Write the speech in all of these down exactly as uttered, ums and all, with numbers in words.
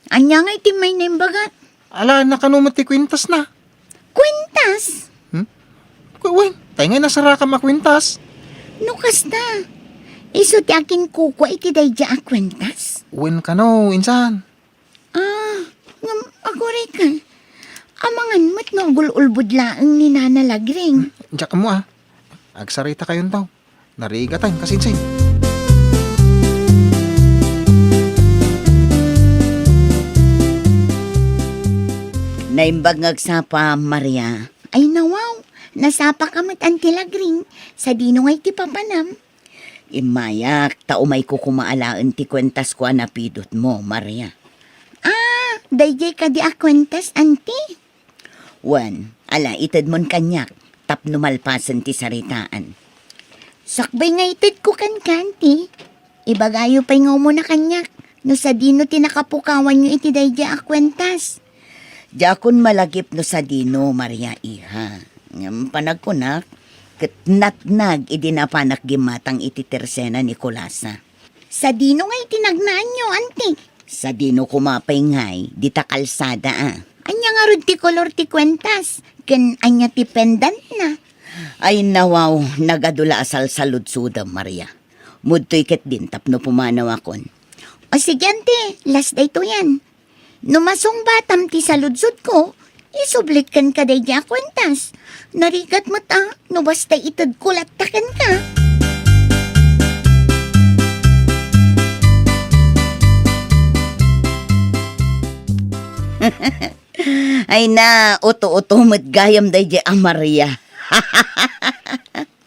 Ania ngay ti may naimbagak? Ala, nakano met ti kuentasna? Kuentas? Hmm? Ku-, wen, tay ngay nasarakam a kuentas? No kasta, isu ti akinkukua iti daydiay a kuentas? Wen kano, insan. Ah, ngem aguray ka. Amangan met no agul-ulbod laeng ni Nana Lagring. Diak ammo, ah. Agsarita kayonto. Narigatan, kasinsin. Naimbag nga agsapa, Maria. Ay, nawaw. Nasapaka met, Auntie Lagring. Sadino ngay ti papanam? Immayak, ta umayko koma alaen ti kuentasko a napidutmo, Maria. Ah, daydiay kadi a kuentas, Auntie? Wen, ala, itedmon kaniak tapno malpasen ti saritaan. Sakbay nga itedko kenka, Auntie. Ibagayo pay nga umuna kaniak no sadino ti nakapukawanyo iti daydiay a kuentas. Diakon malagip no sadino, Maria, iha. Ngem panagkunak, ket natnag idi napanak gimmatang iti Tercena Nicolasa. Sadino ngay ti nagnaanyo, Auntie? Sadino koma pay ngay dita kalsada, a? Ania ngarud ti kolor ti kuentas? Ken ania ti pendantna? Ay, nawaw, nagadu la a salsaludsodem, Maria. Mudtoy ketdin tapno pumanawakon. O sige, Auntie, last daytoyen. No masungbatam ti saludsodko, isublik kenka daydiay a kuentas. Narigat met a, no basta itedko latta kenka. Ay na, uto-uto met gayam daydiay a Maria.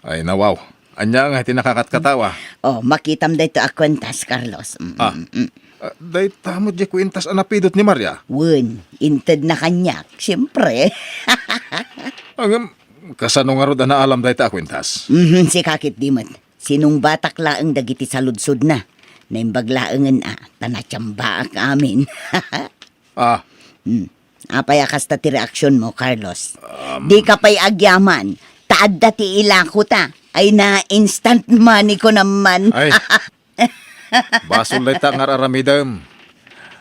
Ay, nawaw. Ania nga ti nakakatkatawa? Oh, makitam daytoy a kuentas, Carlos. Mm, Ah. mm, mm. Ah, dayta met diay kuentas a napidut ni Maria? Wen, intedna kaniak, siempre. Ngem, kasano ngarud a naalam dayta a kuentas? Mhm, sika ketdi met. Sinungbatak laeng dagiti saludsodna. Naimbag laengen a, ta natiambaak amin. Ah. Hmm. Apay a kasta ti reaksionmo, Carlos? Um, Dika pay agyaman, ta adda ti ilakota. Ay na, instant money ko naman. Ay, basol dayta nga ar-aramidem.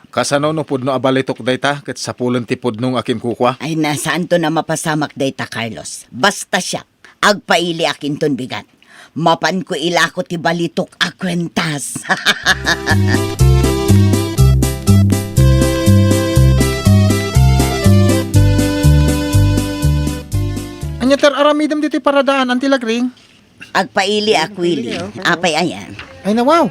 Kasano no pudno a balitok dayta, ket sapulen ti pudno nga akinkukua? Ay na, saanton a mapasamak dayta, Carlos. Basta siak, agpailiak inton bigat. Mapanko ilako ti balitok a kuentas. Ania ti ar-aramidem ditoy paradaan, Auntie Lagring? Agpailiak, Willie. Apay aya? Ay, nawaw.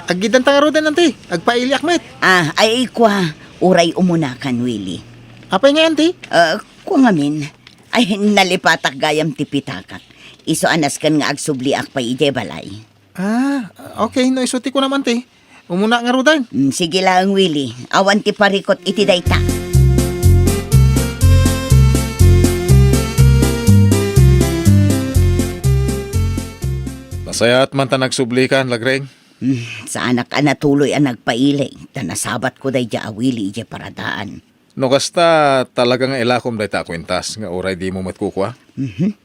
Aggiddanta ngaruden, Auntie. Agpailiak met. Ah, ay, kua. Uray umunakan, Willie. Apay nga, Auntie? Ah, kua ngamin. Ay, nalipatak gayam ti pitakak. Isu a nasken nga agsubliak pay idiay balay. Ah, okay. No isu ti kunam, Auntie. Umuna ngaruden. Mm, sige laeng, Willie. Awan ti parikut iti dayta. Nasayaat man ta nagsublikan, Lagreng. Hmm, saanak a natuloy a nagpaili, ta nasabatko daydiay a Willie idiay paradaan. No kasta, talaga nga ilakom dayta a kuentas nga uray dimo met kukua? Mhm.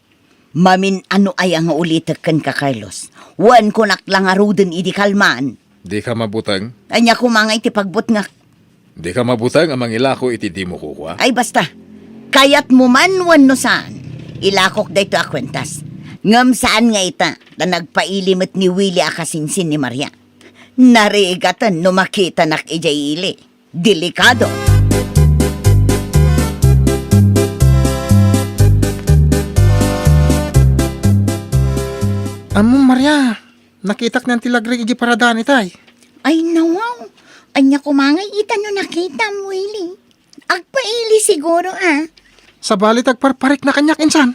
Mamin-ano aya nga ulitek kenka, Carlos? Wen, kunak la ngaruden idi kalman. Dika mabuteng? Ania koma nga iti pagbutngak? Dika mabuteng a mangilako iti dimo kukua? Ay, basta. Kayatmo man wenno saan, ilakok daytoy a kuentas. Ngem saan nga ita, ta nagpaili met ni Willie a kasinsin ni Maria. Narigaten no makitanak idiay ili. Delikado. Ammom, Maria, nakitak ni Auntie Lagring idiay paradaan itay. Ay, nawaw. Ania koma ngay ita no nakitam, Willie? Agpaili siguro, a. Sabali ta agparparikna kaniak, insan.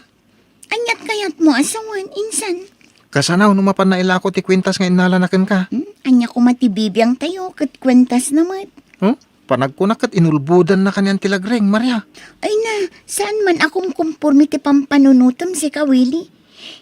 Aniat kayatmo a sawen, insan? Kasano no mapan nailako ti kuentas nga innalana kenka? Hmm? Ania koma ti bibiangtayo ket kuentasna met? Huh? Panagkunak ket inulbodannaka ni Auntie Lagring, Maria. Ay na, saan man a kumkumporme ti pampanunotem, sika, Willie.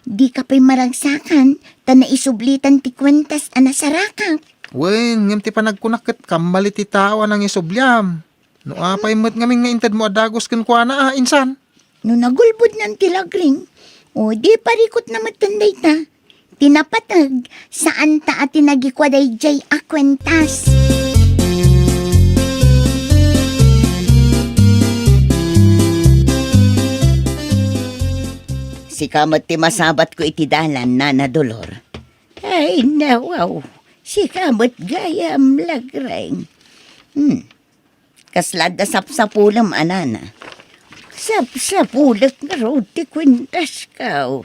Dika pay maragsakan, ta naisublitan ti kuentas a nasarakak. Wen, ngem ti panagkunak ket kammali ti tao a nangisubliam. No apay met ngamin nga intedmo a dagus kenkuana, a, insan? No nagulbod ni Auntie Lagring, o di parikutna metten dayta. Ti napateg, saanta a ti nagikua daydiay a kuentas. Sika met ti masabatko iti dalan, Nana Dolor. Ay, nawaw. Sika met gayam, Lagreng. Hmm. Kasla adda sapsapulem a nana? Sapsapulek ngarud ti kuentasko.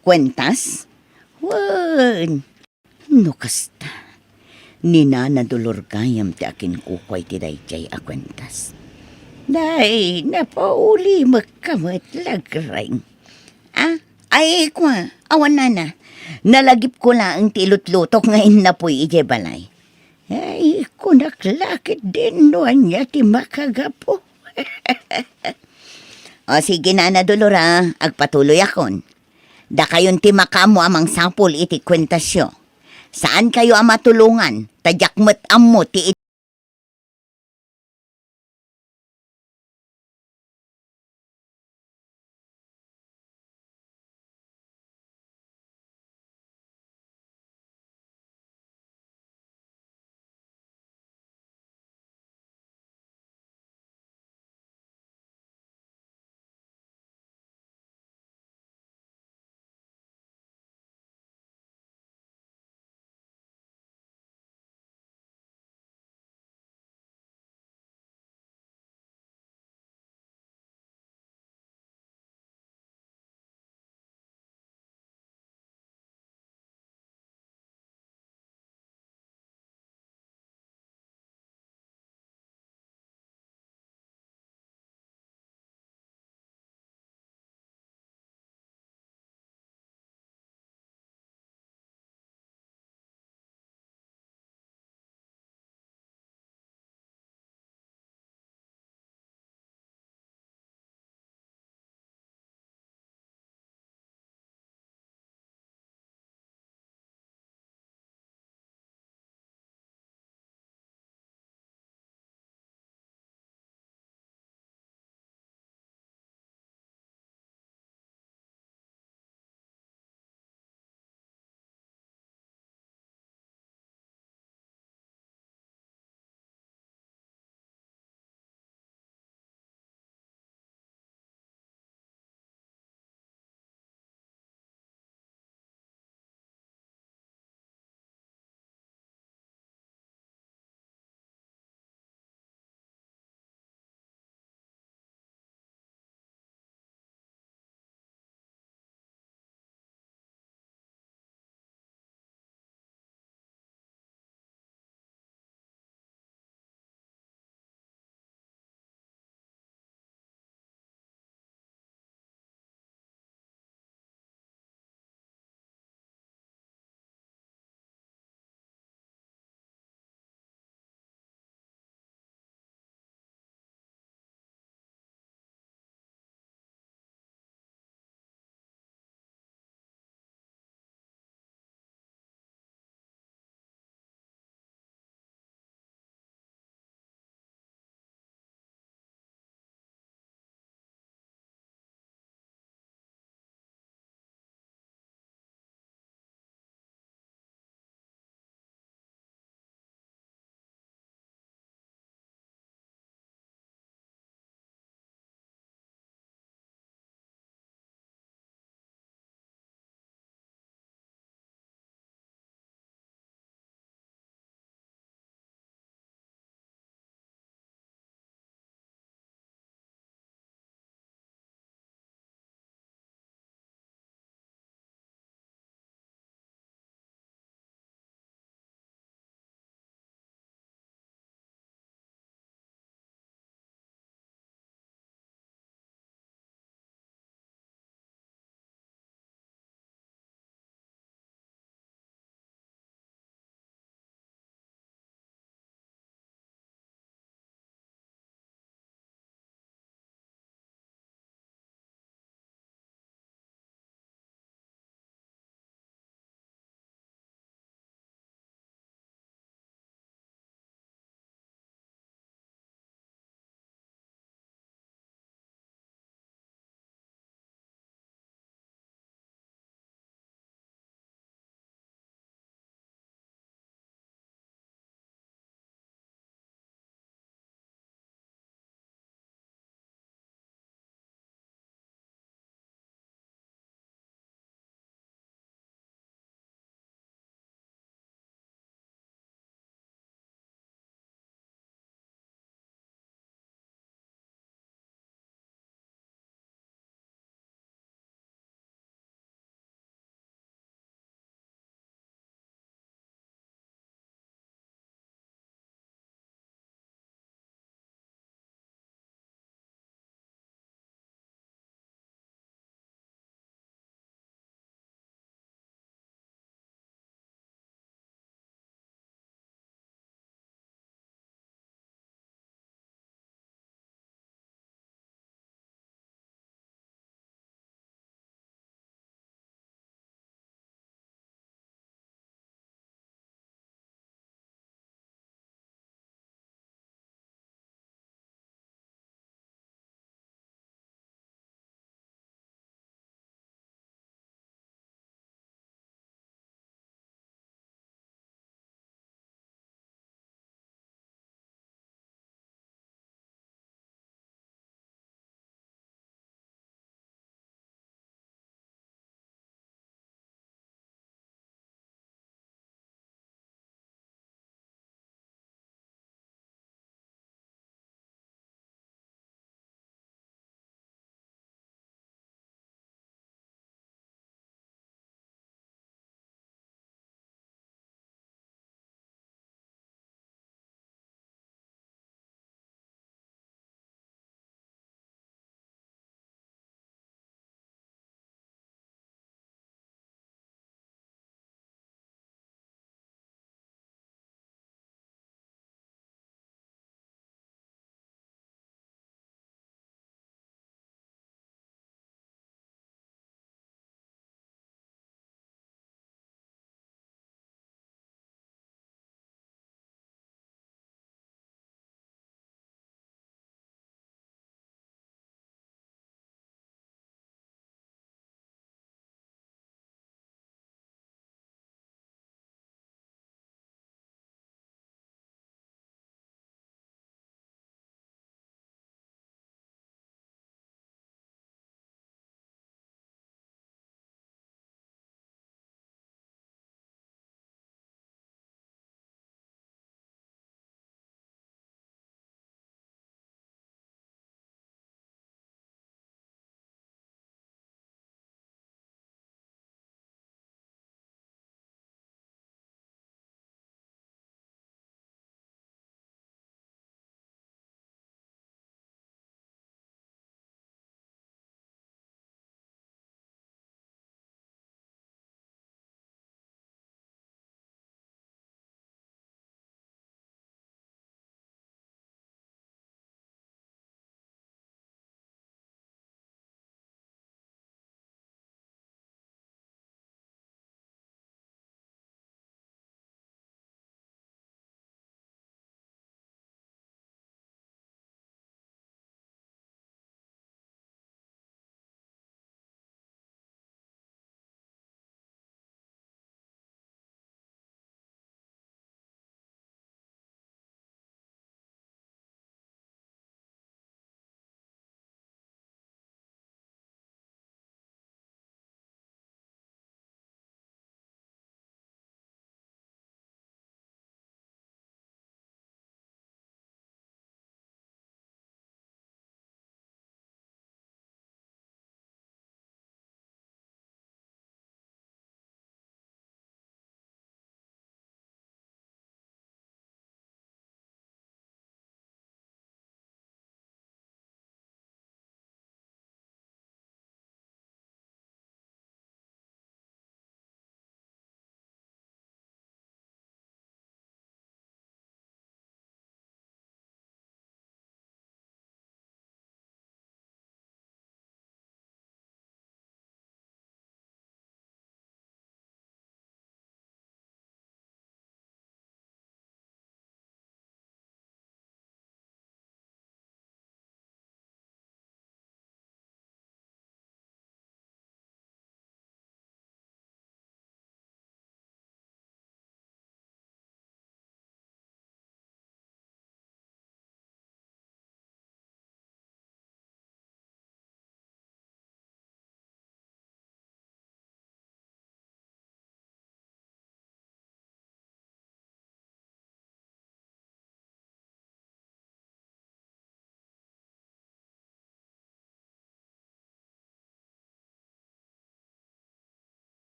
Kuentas? Wen. No kasta, ni Nana Dolor gayam ti akinkukua iti daydiay a kuentas. Nay, napaulimekka met, Lagreng. Ah, ay, kua, awan nana. Nalagipko laeng ti ilutlutok nga innapoy idiay balay. Ay, kunak la ketdin no ania ti makagapu. O sige, Nana Dolor, a, agpatuloyakon. Dakayon ti makaammo a mangsapul iti kuentasyo. Saankayo a matulongan, ta diak met ammo ti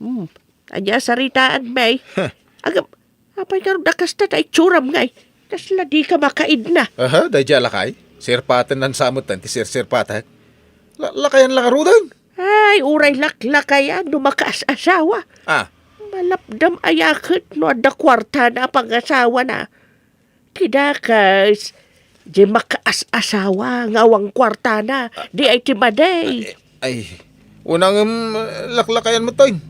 Hmm. Ania saritaanmi? Huh. Agam, apay ngarud a kasta ta itsuram ngay? Kasla dika makaidna. Aha, daydiay a lakay? Sirpatennan sa metten ti sirsirpatek. La-, lakayan la ngaruden. Ay, uray laklakayan no makaas-asawa. Ah. Malapdam aya ket no adda kuartana a pangasawana. Ti dakes, di makaas-asawa nga awan kuartana, di ay ti madi. Ay, ay, una ngem, laklakayan metten.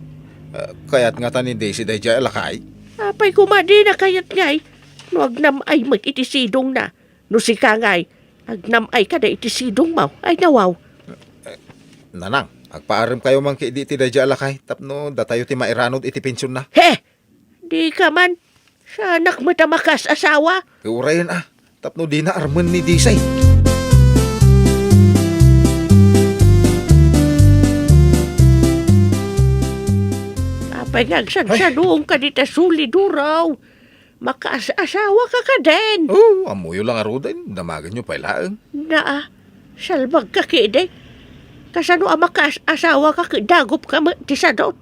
Ah, kayat ngata ni Daisy daydiay a lakay? Apay koma dina kayat ngay, no agnam-ay met iti sidongna. No sika ngay, agnam-ay kada iti sidongmo. Ay, nawaw. Nanang, agpaarem kayo man ketdi iti daydiay a lakay tapno datayo ti mairanod iti pensionna. He! Dika man. Saanak met a makaas-asawa. Ket urayen a, tapno dina armen ni Disay. Apay nga agsadsaduong ka dita suli, Duraw? Makaas-asawa ka kaden? Oh, ammoyo la ngaruden. Damagenyo pay laeng. Naa, salbag ka ketdi. Kasano a makaas-asawa ka ket dagup ka met ti sadut?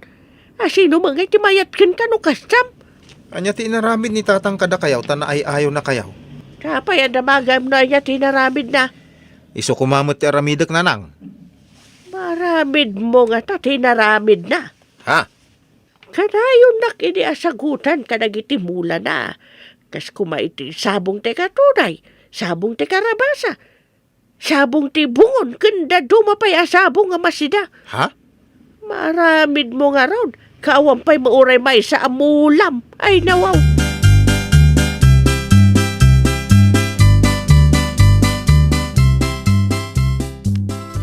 A, sino met ngay ti mayat kenka no kastam? Ania ti inaramid ni tatang kadakayaw ta naay-ayonakayaw? Apay a damagem no ania ti inaramidna? Isu koma met ti aramidek, nanang. Maaramidmo ngata ti inaramidna. Ha? Kanayonak idi a sagutan kadagiti mulana. Kas koma iti sabong ti katunay, sabong ti karabasa, sabong ti bungon, ken dadduma pay a sabong a masida. Ha? Maaramidmo ngarud, ket awan pay mauray maysa a mulam. Ay, nawaw.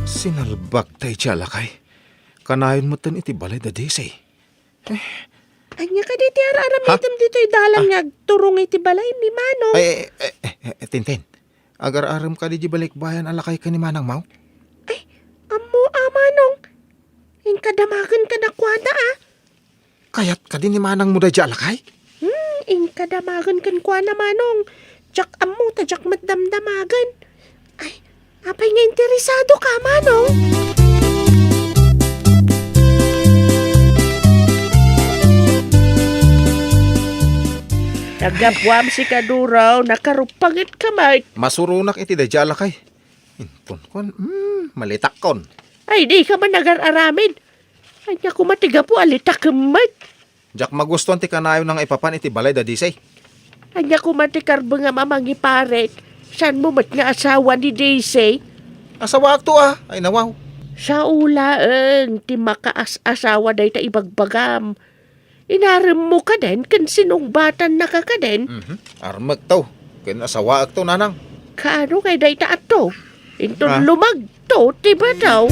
Sinalbag daydiay a lakay. Kanayon metten iti balay da Disay. Eh. Ania kadi ti ar-aramidem ditoy dalan nga agturong iti balaymi, Manong? Ay, eh, eh, eh, Tintin. Agar-arem kadi di balikbayan a lakay ken ni Manangmo? Ay, ammo a, Manong. Inka damagen kadakuada, a. Kayat kadi ni Manangmo daydiay a lakay? Hmm, inka damagen kenkuana, Manong. Diak ammo ta diak met damdamagen. Ay, apay nga interesado ka, Manong? Naggapuam si Kaduraw, nakarupanget ka met. Masuronak iti daydiay a lakay. Inton kon, hmm, malitakkon. Ay, dika man agar-aramid. Ania koma ti gapu a litakem met? Diak magustuan ti kanayon nga ipapan iti balay da Disay. Ania koma ti karbengam a mangiparit? Saanmo met nga asawa ni Disay? Asawaakto a, ay nawaw. Sao laeng ti makaas-asawa dayta ibagbagam. Inaremmo kaden ken sinungbatannaka kaden? Mhm. Armekto ken asawaakto, nanang. Kaano ngay dayta atto? Inton lumagto ti bataw.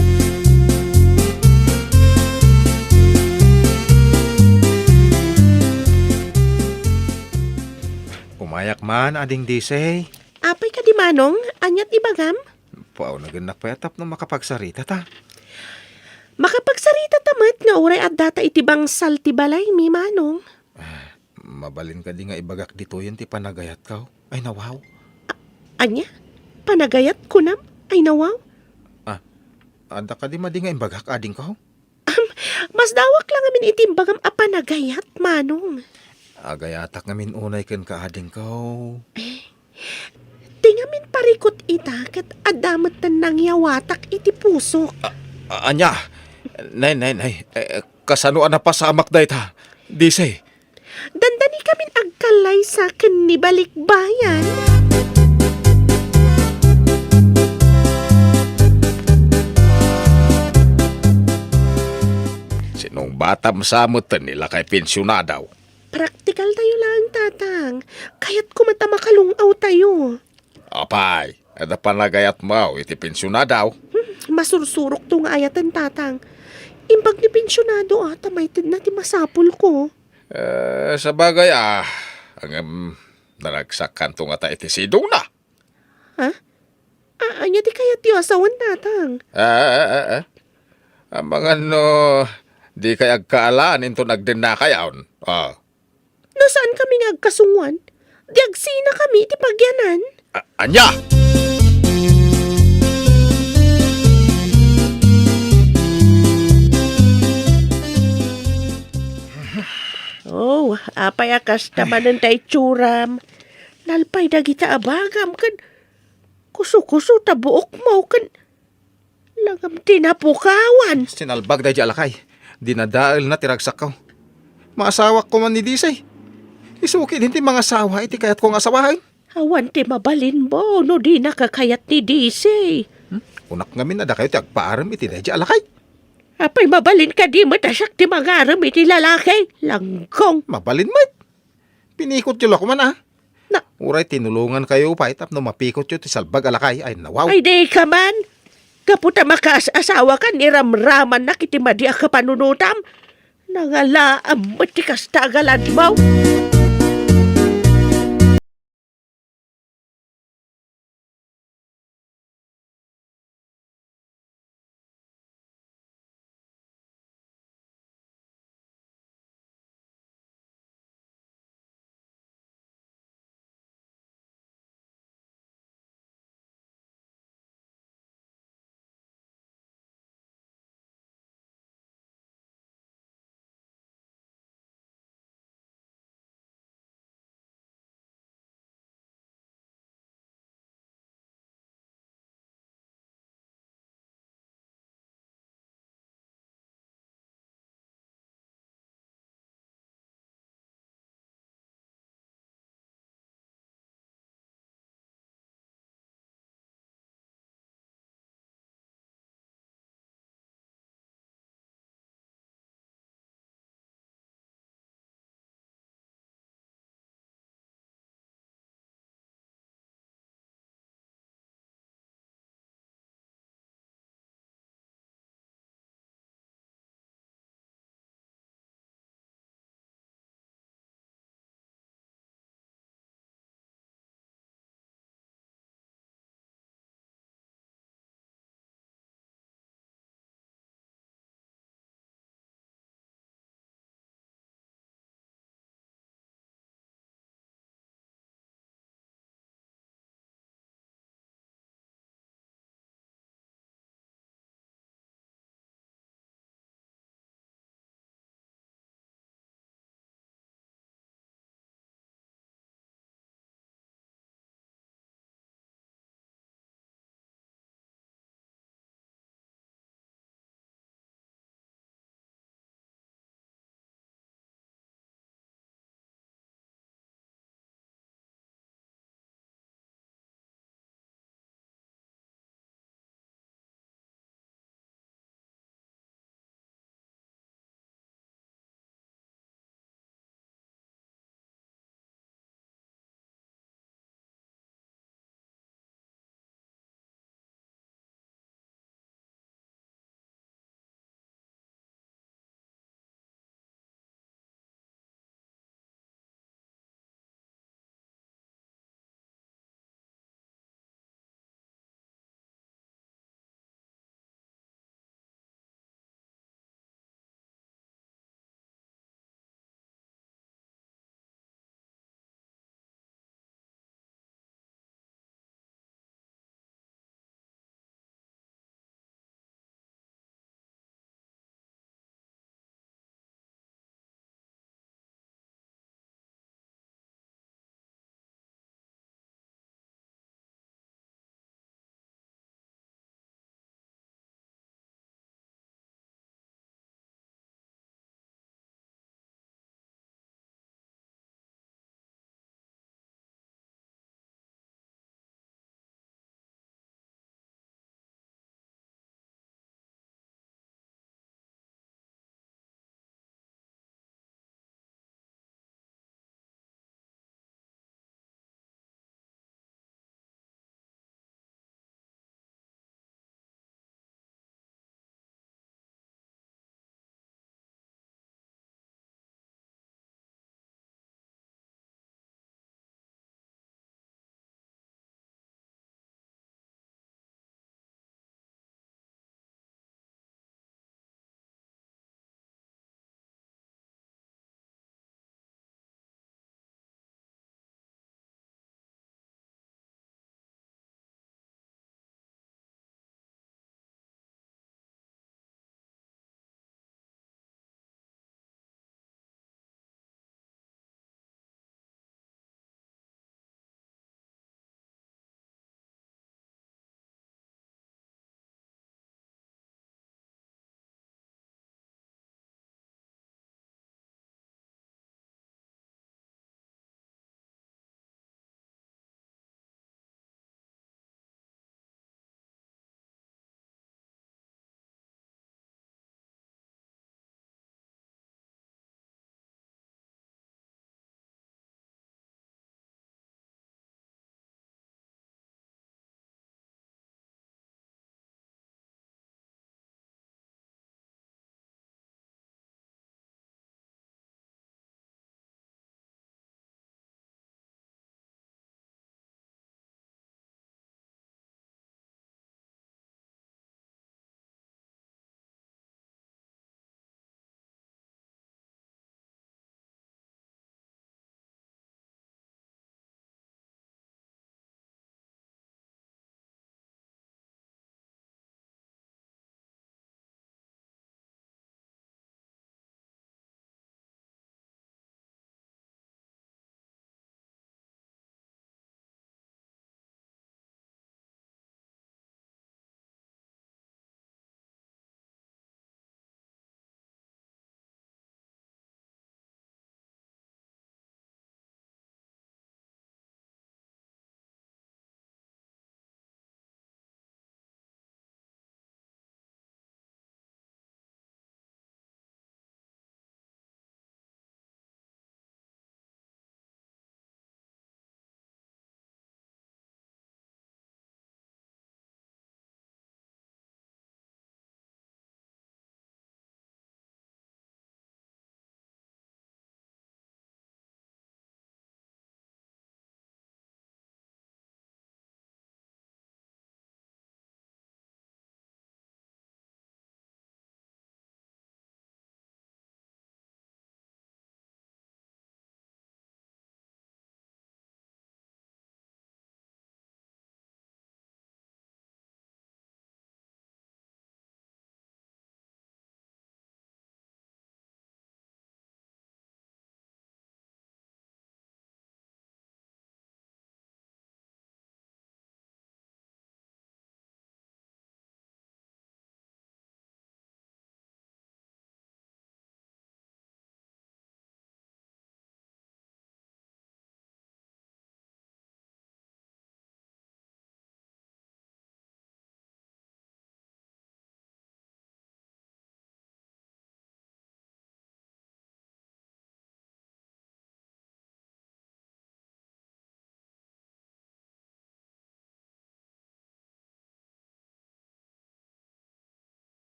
Umayak man, Ading Disay. Apay kadi, Manong? Aniat ibagam? Puaw, nagennak pay a tapno makapagsarita ta. Makapagsarita ta met nga uray adda ta iti bangsal ti balaymi, Manong. Ah, mabalin kadi nga ibagak ditoyen ti panagayatko? Ay, nawaw. A-, ania? Panagayat, kunam? Ay, nawaw. Ah, adda kadi madi nga imbagak, adingko? Am, masdawak la ngamin iti imbagam a panagayat, Manong. Agayatak ngamin unay kenka, adingko. Eh, ti ngamin parikut ita ket adda met ti nangyawatak iti pusok. A-, a-, ania? Nay, nay, nay. Eh, kasano a napasamak dayta? Disay. Dandanikamin agkallaysa ken ni balikbayan. Sinungbatam sa met ni lakay pensionado. Praktikal tayo laeng, Tatang. Kayatko met a makalung-aw tayo. Apay, adda panagayatmo iti pensionado? Hmm, masursurok to nga ayaten, Tatang. Imbag ni pensionado, a, ta maitedna ti masapulko. Eh, sabagay, a, ngem naragsakanto ngata iti sidongna. Ha? A-, ania ti kayatyo a sawen, Tatang? Ah, ah, ah, ah. Amangan no dikay agkaalaan inton agdennakayon. Ah. No saankami nga agkasungoan, di agsinakami iti pagyanan. A-, ania? Oh, apay a kasta manen ta itsuram? Nalpay dagita a bagam ken kuso-kuso ta buokmo ken langam ti napukawan. Sinalbag daydi a lakay. Dinadaelna ti ragsakko. Maasawak koma ni Disay. Isu ketdin ti mangasawa iti kayatko nga asawaen. Awan ti mabalinmo no dinaka kayat ni Disay. Hmm? Kunak ngamin a dakayo ti agpaarem iti daydi a lakay. Apay mabalin kadi met a siak ti mangarem iti lalaki? Langgong. Mabalin met. Pinikotyo la koma, a. Na- Uray tinulongankayo pay tapno mapikotyo ti salbag a lakay, ay nawaw. Ay, dika man. Gapu ta makaas-asawakan, iramramannak iti madi a kapanunotam. Nangalaam met ti kasta a galadmo.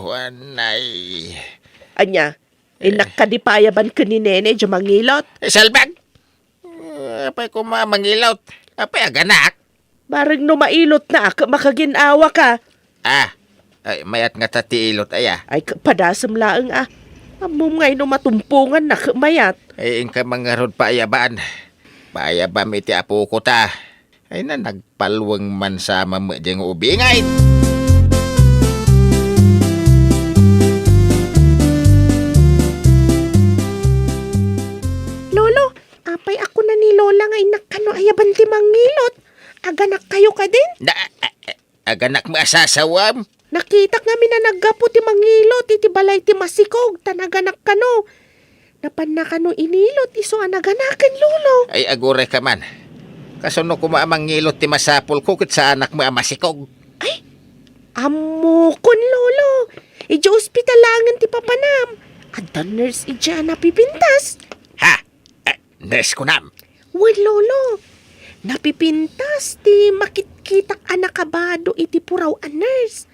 apo, anay. Ania? Eh. Innak kadi pay a ban ken ni Nene, diay mangilot? Eh, salbag! Eh, apay koma mangilot? Apay aganak? Bareng no mailotna, ket makagin-awaka. Ah, ay, mayat ngata ti ilot, aya. Ay, k-, padasem laeng, ah. Ammom ngay no matumponganna, ket mayat. Ay, inka man ngarud pay a ban. Payabam iti apoko ta. Ay na, nagpalweng man sa mamediay nga ubingay. Lolo, apay a kuna ni Lola nga innak kano aya ban ti mangilot? Aganakkayo kadin? Na, a, a, aganak met a sasawam? Nakitak ngamin a naggapu ti mangilot iti balay ti masikog, ta naganak kano. Napanna kano inilot isu a naganaken, Lolo. Ay, aguray ka man. Kasano koma a mangilot ti masapulko ket saanak met a masikog? Ay, ammokon, Lolo. Idiay ospital laengen ti papanam. Adda nurse idiay a napipintas. Ha? Eh, nurse kunam? Wen, Lolo. Napipintas ti makitkitak a nakabado iti puraw a nurse.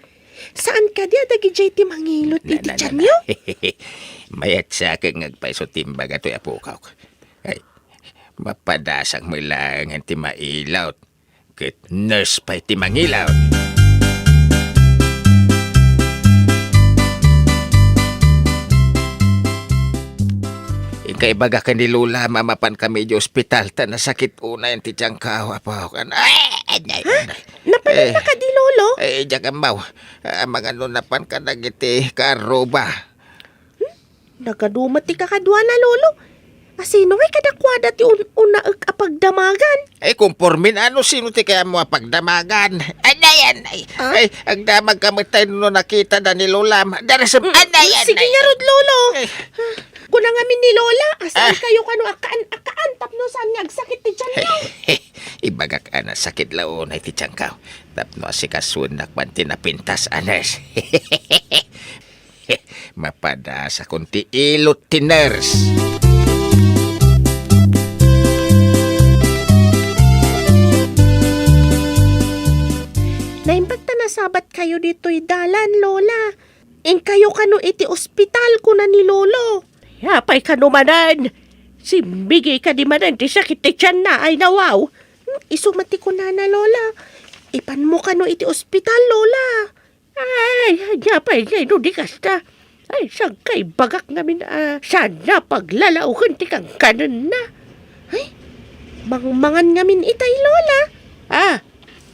Saan kadi a dagidiay ti mangilot iti tianyo? Mayat sa ket nga agpayso ti imbaga toy apokak. Ay, mapadasak met laengen ti mailot. Ket nurse pay ti mangilot. Inka ibaga ken ni Lola a mapan kami idiay ospital ta nasakit unayen ti tiangko, apo. Kan-, ay, ay, ay, Ha? ay. Napananna Eh, kadi, Lolo? Eh, diak ammo. Ah, mangano napan kadagiti kaarruba. Hmm? Nagadu met ti kakaduana, Lolo. A, sino ngay kadakuada ti un-, unaek a pagdamagan? Ay, kumpormin, ano, sino ti kayatmo a pagdamagan? Anay, anay. Ah? Ay, agdamag ka met tay no nakitada ni Lolam. Darasem, Mm, anay, mm, sige anay. Ngarud, Lolo. Ay. Kuna ngamin ni Lola, a saan Ah. kayo kano a kaan, a kaan, tapno saan nga agsakit ti tianyo? Ibagak a nasakit la unay ti tianko. Tapno asikasuennak man ti napintas a nurse. Mapadasakon ti ilot ti nurse. Naimbag ta nasabat kayo ditoy dalan, Lola. Inkayo kano iti ospital, kuna ni Lolo. Apay kano manen? Simmigi kadi manen ti sakit ti tianna, ay nawaw. Hmm, isu met ti kunana, Lola. Ipanmo kano iti ospital, Lola. Ay, ania pay ngay no di kasta? Ay, saan kay bagak ngamin a saan a paglalauken ti kankanenna? Ay, mangmangan ngamin itay, Lola. Ah,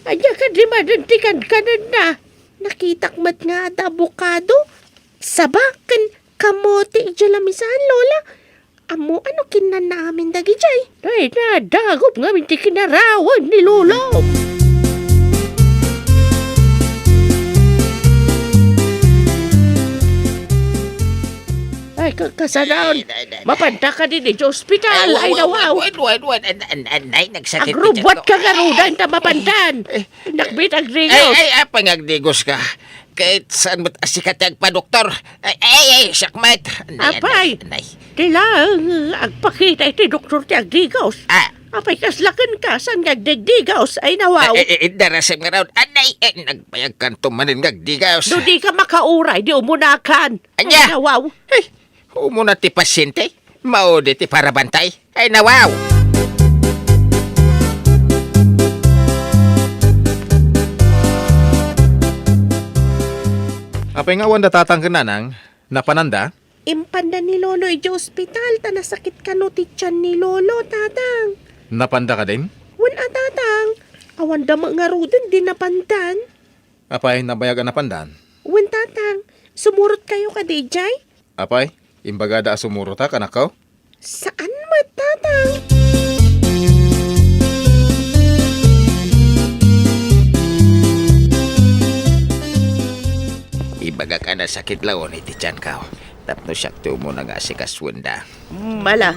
ania kadi manen ti kankanenna? Nakitak met nga adda abokado, saba, ken kamote idiay lamisaan, Lola. Ammom no kinnanna amin dagidiay? Ay, nadagop ngamin ti kinarawan ni Lolo. Ay, ka-, kasanaon. Ay, ay, ay, ay. Mapanta kadi idiay ospital. Ay, ay, nawaw. Wen, wen, wen, wen. An-, an-, an-, ay, nagsakit ti tianko. Agrubbuat ka ngaruden ta mapantan. Eh, eh. Nakbit agdigos. Ay, ay, apay nga agdigos ka? Ket saan met a sika ti agpadoktor? Ay, ay, ay, siak met. Anay, Apay, anay, anay. Ti laeng agpakita iti doktor ti agdigos. Ah. Apay, kasla kenka, saan nga agdigdigos? Ay, nawaw. Eh, eh, eh, darasem ngarud. Anay, eh, nagbayagkanto manen nga agdigos. No di ka makauray, di umunakan. Ania? Ay, nawaw. Ay, umuna ti pasyente. Maudi ti parabantay. Ay, nawaw! Apay nga awan da tatang ken nanang? Napananda? Impanda ni Lolo idiay ospital ta nasakit kano ti tian ni Lolo, Tatang. Napanda kadin? Wen a, Tatang. Awan da met ngaruden di napandan. Apay, nabayag a napandan? Wen, Tatang. Sumurot kayo kadi idiay? Apay, imbagada a sumurot a kanakko? Saan met, Tatang? Ibagak a nasakit la unay ti tianko. Tapno siak ti umuna nga asikasuenda. Mala,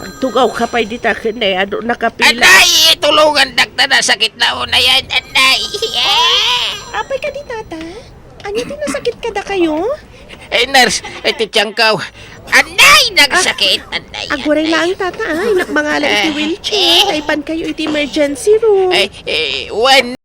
agtugaw ka pay dita ken adu nakapila. Anay! Tulongandak ta nasakit la unayen. Anay! Apay kadi, Tatang? Ania ti nasakit kadakayo? Eh, nurse, eh, ti tianko. Anay, nagsakit. Ah, anay, aguray anay. Laeng, Tata, ay, nakmangala iti Eh. wheelchair. Eh. Ay, ipan kayo iti emergency room. Eh, eh, wen.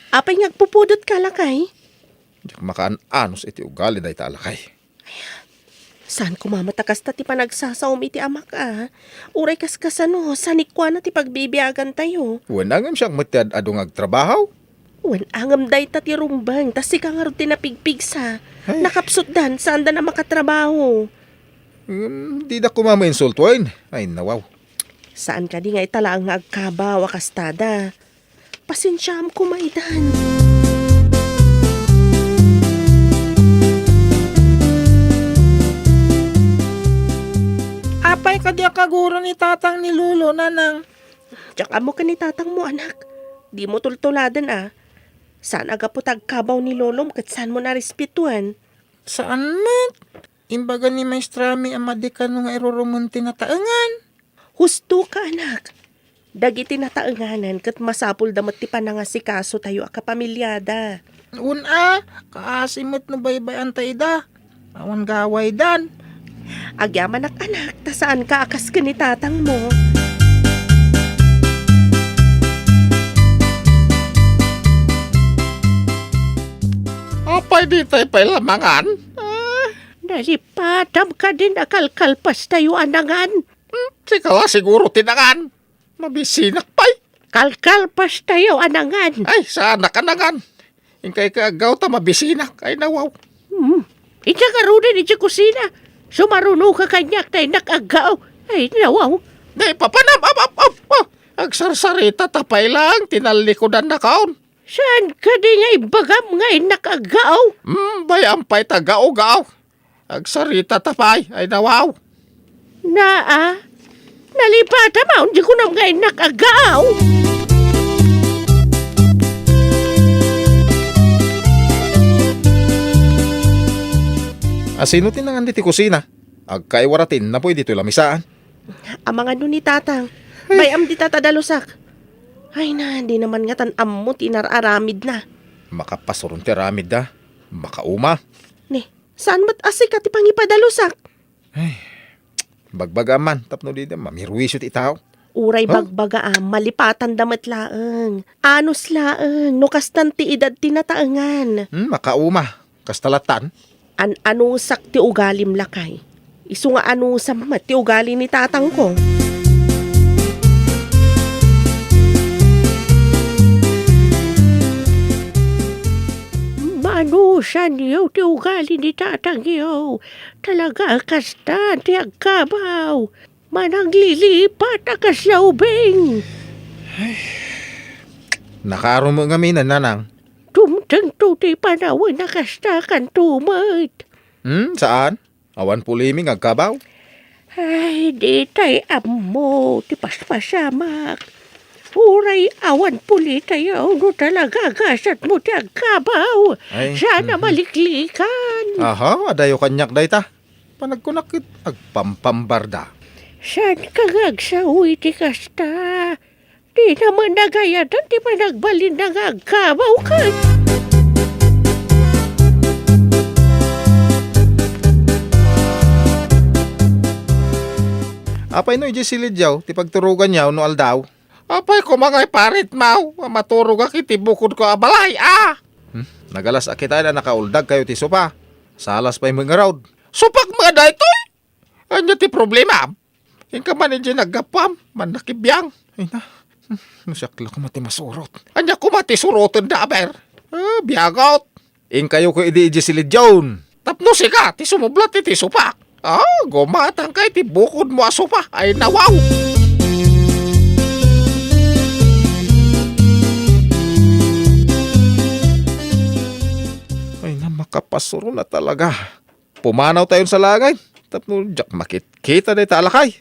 Apay nga agpupudotka, lakay? Diak makaan-anos iti ugali dayta a lakay. Saan koma met a kasta ti panagsasaom iti amak a. Uray kaskasano, sanikuana ti pagbibiagantayo. Wen, ngem siak met ti ad-adu nga agtrabaho. Wen, ngem dayta ti rumbeng, ta sika ngarud ti napigpigsa. Ay. Nakapsutdan, saandan a makatrabaho. Hmm, dida koma mainsultoen. Ay, nawaw. Saan kadi nga ita laeng nga agkabaw a kastada. Pasensiaam koma itan. Apay kadi a kaguro ni tatang ni Lolo, nanang? Diak ammo ken ni tatangmo, anak. Dimo tultuladen a. Saan a gapu ta agkabaw ni Lolom ket saanmo a respetoen. Saan met? Imbaga ni maestrami a madi kano nga irurumen ti nataengan. Husto ka, anak. Dagiti nataenganan ket masapulda met ti panangasikasotayo a kapamiliada. Wen a, kaasi met no baybay-anta ida. Awan gawaydan. Agyamanak, anak, ta saanka a kas ken ni tatangmo. Apay ditay pay la mangan? Ah. Nalipatam kadin a kalkalpastayo a nangan. Hmm, sika la siguro ti nangan. Mabisinak pay. Kalkalpastayo a nangan. Ay, saanak a nangan. Inkay ka aggaw ta mabisinak. Ay, nawaw. Hmm. Ita garuden iti kusina. Sumaruno ka kaniak ta innak aggaw. Ay, nawaw. Di, papanam, ap, ap, ap, ap. Agsarsarita ta pay lang, tinallikudan na kaon. Saan kadi nga ibagam nga innak aggaw? Hmm, bay-am pay ta gaw-gaw. Agsarita ta pay, ay nawaw. Naa, nalipata maon di kunam nga innak aggaw. Asino ti nangan diti kusina? Agkaiwara ti innapuy ditoy lamisaan. Amangan no ni tatang. Ay. Bay-am dita ta dalusak. Ay na, di naman ngatan ammo ti inar-aramidna. Makapasuron ti aramidda. Makauma. Ni, saan met a sika ti pangipadalusak? Ay, bagbagaam man, tapno dida mamiruisyo ti tao. Uray Huh? bagbagaam, malipatanda met laeng. Anus laeng, no kastan ti edad ti nataengan. Hmm, makauma. Kasta latan? An-anusak ti ugalim, lakay. Isu nga anusam met ti ugali ni tatangko. Manusanyo ti ugali ni tatangyo. Talaga a kasta ti agkabaw. Managlilipat a kasla ubing. Nakaaro met ngamin, nanang. Dumtengto ti panawen a kasta kanto met. Hmm, saan? Awan pulimi nga agkabaw? Ay, ditay ammo ti paspasamak. Uray awan pulitayo no talaga gasatmo ti agkabaw. Ay, Sana mhm. maliklikan. Aha, adayo kaniak dayta. Panagkunak ket agpampambarda. Saan ka nga agsao iti kasta? Di naman nagayadan ti panagbalinna nga agkabaw ket. Apay no idiay silidyaw ti pagturoganyaw no aldaw? Apay koma nga iparitmaw a maturogak iti bukodko a balay, a? Hmm? Nagalas a kitaen a nakauldag kayo ti sopa. Salas pay met ngarud. Sopak nga daytoy? Ania ti problema? Inka man idiay naggapuam, mannakibiang. Ay na, hmm, no siak la koma ti masurot. Ania koma ti surotenda, aber? Ah, biagot. Inkayo ko idi idiay silidyaw. Tapno sika ti sumublat iti sopak. Ah, gumatangka iti bukodmo a sopa. Ay, nawaw! Ay na, makapasuron a talaga. Pumanawtayon sa langay. Tapno diak makitkita dayta a lakay.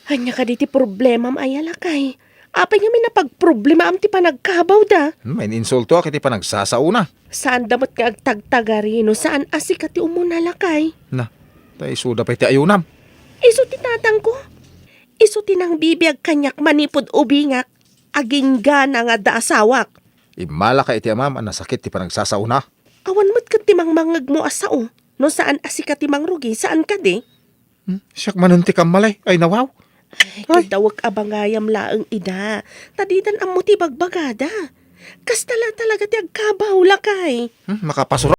Ania kadi ti problemam aya, lakay? Apay ngamin a pagproblemaam ti panagkabawda? Hmm, maininsultoak iti panagsasaona. Saanda met nga agtagtagari no saan a sika ti umuna, lakay. Na, ta isuda pay ti ayunam. Isu ti tatangko. Isu ti nangbibiag kaniak manipud ubingak. Aginggana nga adda asawak. Immalaka iti amam a nasakit ti panagsasaona. Awan met ket ti mangmangngegmo a sao no saan a sika ti mangrugi, saan kadi? Hmm? Siak manen ti kammalay. Ay, nawaw. Ay, Ay. Ti dawek a bangayam laeng ida. Ta didan ammo ti bagbagada. Kasta la talaga ti agkabaw, lakay. Hmm, makapasura.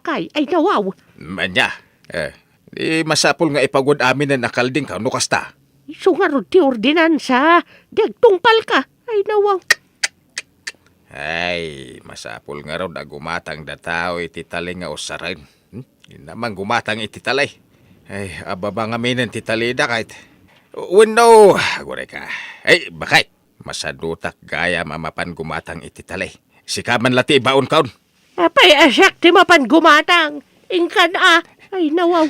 kay, ay, nawaw. Ania, eh, di masapul nga ipagud aminen a kalding ka, no kasta? Isu ngarud ti ordinansa, di agtungpalka, ay, nawaw. Ay, masapul ngarud a gumatang dataw iti tali nga usaren. Hmm? Inna man gumatang iti tali. Ay, ababa ngaminen ti talida, kayt. Wenno, aguray ka. Ay, bakit? Masadutak gayam a mapan gumatang iti tali. Sika man la ti ibaon kaon. Apay a siak ti mapan gumatang? Inkan a. Ay, nawaw.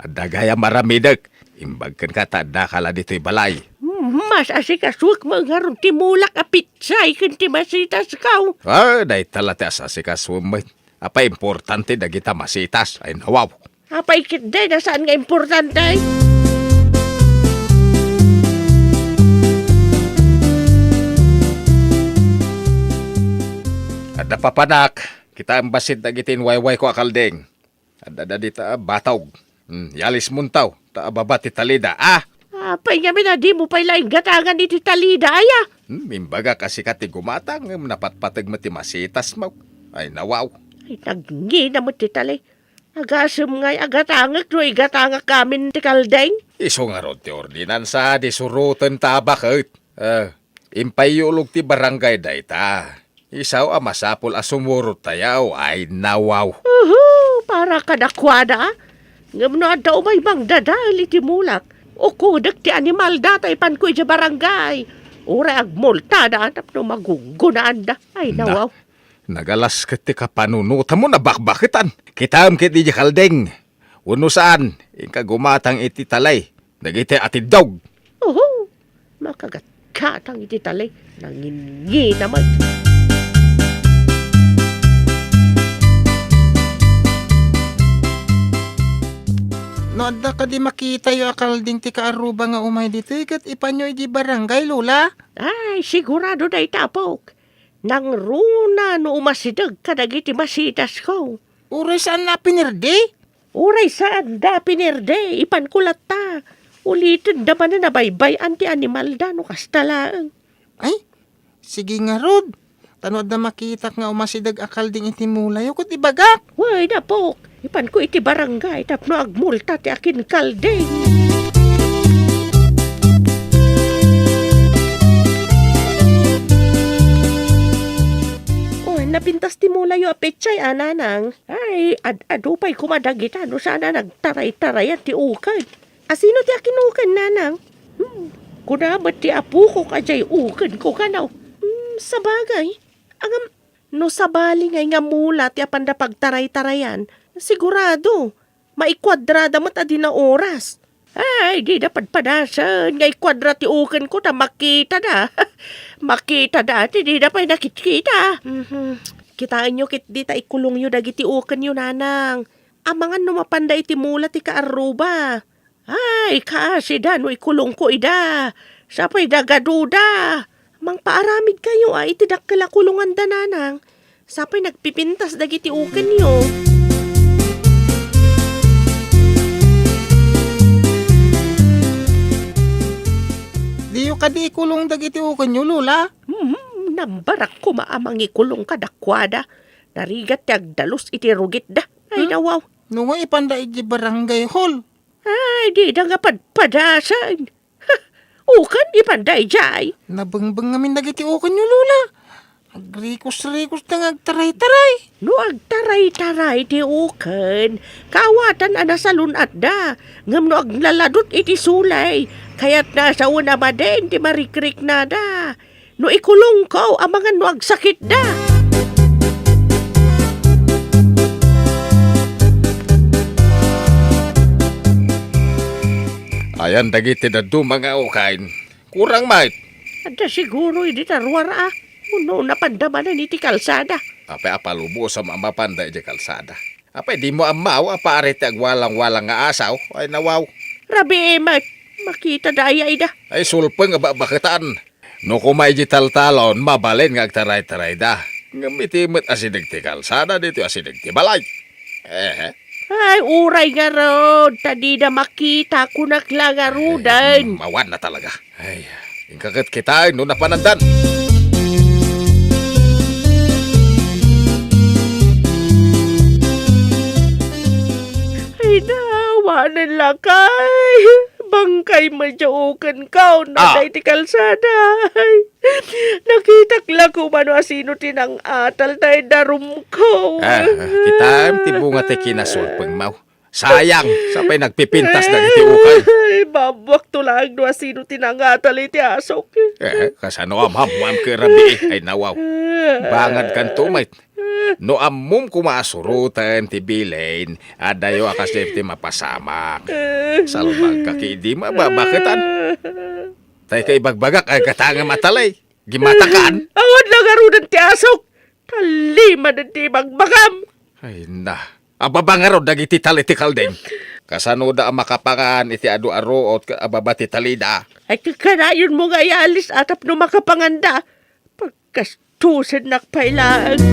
Adda gayam aramidek. Imbag kenka ta addaka la ditoy balay. Mas asikasuek met ngarud ti mulak a pitsay ken ti masitasko. Ah, dayta la ti as-asikasuem met. Apay importante dagita masitas? Ay, nawaw. Apay ketdi a saan nga importante? Adda papanak, kitaem bassit dagiti inwaywayko a kalding. Adda dita a batog. Hmm, yalismonto, ta ababa ti talida, ah! Apay ngamin a dimo pay la inggatangan iti talida, aya? Hmm, imbagak a sika ti gumatang, ngem napatpateg met ti masitasmo. Ay, nawaw. Ay, nagnina met ti tali. Agasem ngay a gatangek no igatangak amin ti kalding? Isu ngarud ti ordinansa, di suroten ta a baket. Eh, impayulog ti barangay dayta. Isaw a masapul a sumurot tayaw, ay, nawaw. Uhu, para kadakuada, a? Ngem no adda umay mangdadael iti mulak, ukodek ti animalda ta ipanko idiay barangay. Uray agmultada tapno magugunaanda. Ay, na, nawaw. Nagalas ket ti kapanunotam a bakbaketan. Kitaem ket idiay kalding. Wenno saan, inka gumatang iti tali dagiti atiddog. Oho, makagatgatang iti tali, nanginngina met. No adda kadi makitayo a kalding ti kaarruba nga umay ditoy, ket ipanyo idiay barangay, Lola? Ay, sigurado dayta, apok. Nangruna no umasideg kadagiti masitasko. Uray saanna a pinirdi? Uray saanda a pinirdi, ipanko latta. Ulitenda manen a baybay-an ti animalda no kasta laeng. Ay, sige ngarud. Ta no adda makitak nga umasideg a kalding iti mulayo, ket ibagak. Wen, apok. Ipanko iti barangay tapno agmulta ti akinkalding. Oy, napintas ti mulayo a petsay a, nanang. Ay, ad-adu pay koma dagita no saan a nagtaray-tarayan ti uked. Asino ti akin-uked, nanang? Hmm, kuna met ti apokok a diay ukedko kano. Hmm, sabagay. Ngem, no sabali ngay nga mula ti apanda pagtaray-tarayan, sigurado, maikuadrada met a di naoras. Ay, dida padpadasen nga ikuadra ti ukenko ta makitada. Makitada ti dida pay nakitkita. Mhm. Kitaenyo ketdi ta ikulongyo dagiti ukenyo, nanang. Amangan no mapanda iti mula ti kaarruba. Ay, kaasida no ikulongko ida. Sapay dagaduda. Mangpaaramidkayo a iti dakkel a kulonganda, nanang. Sapay nagpipintas dagiti ukenyo. Diyo kadi ikulong dagiti ukenyo, Lola? Hmm, nambarak koma a mangikulong kadakuada. Narigat ti agdalus iti rugitda. Ay, hmm? Nawaw. No nga ipanda iti barangay hall. Ay, dida nga padpadasen. Ha, uken, ipanda idiay. Nabengbeng ngamin dagiti ukenyo, Lola. Agrikos-rikos da nga agtaray-taray. No agtaray-taray ti uken, kaawatan a nasalun-atda. Ngem no aglaladut iti sulay, kayatna a sawen a madin ti marikriknada. No ikulongko, amangan no agsakitda. Ayan dagiti dadduma nga uken. Kurang met. Adda siguro idi ta ruar a. Wenno napanda manen iti kalsada. Apay a palubosam a mapanda iti kalsada? Apay dimo ammo a pare ti agwalangwalang nga asaw? Ay, nawaw. Rabii met. Makitada aya ida. Ay, sulpeng a babaketan. No koma iti taltalon, mabalin nga agtaraytarayda. Ngem iti met asideg ti kalsada, ditoy asideg ti balay. Eh. Ay, uray ngarud, ta dida makita, kunak la ngaruden. Ay, mawan na talaga. Ay, inka ket kitaen no napanandan. Wanen lakay, bangkay met diay ukenko, Ah. Naday ti kalsada. Ay, nakitak la koma no asino ti nang-atal tay darumko. Ah, kitaem ti bunga ti kinasulpengmo. Sayang, sapay nagpipintas dagiti ukay. Ay, babbuakto laeng no asino ti nangatal iti asok. Eh, kasano a maammoam ket rabii? Ay, nawaw. Bangad kanto met. No ammom koma a suroten ti bilin, adayo a kas ti mapasamak. Salbagka ket idi mababaketan. Tay ka ibagbagak ay katangem a talay. Gimatakan? Awan la ngaruden ti asok. Tallimaden ti ibagbagam. Ay na, ababa ngarud dagiti tali ti kalding. Kasano da a makapangan iti adu a ruot ket ababa ti talida? Ay, kakanayonmo nga ayalis a tapno makapanganda. Pagkastusennak pay laeng.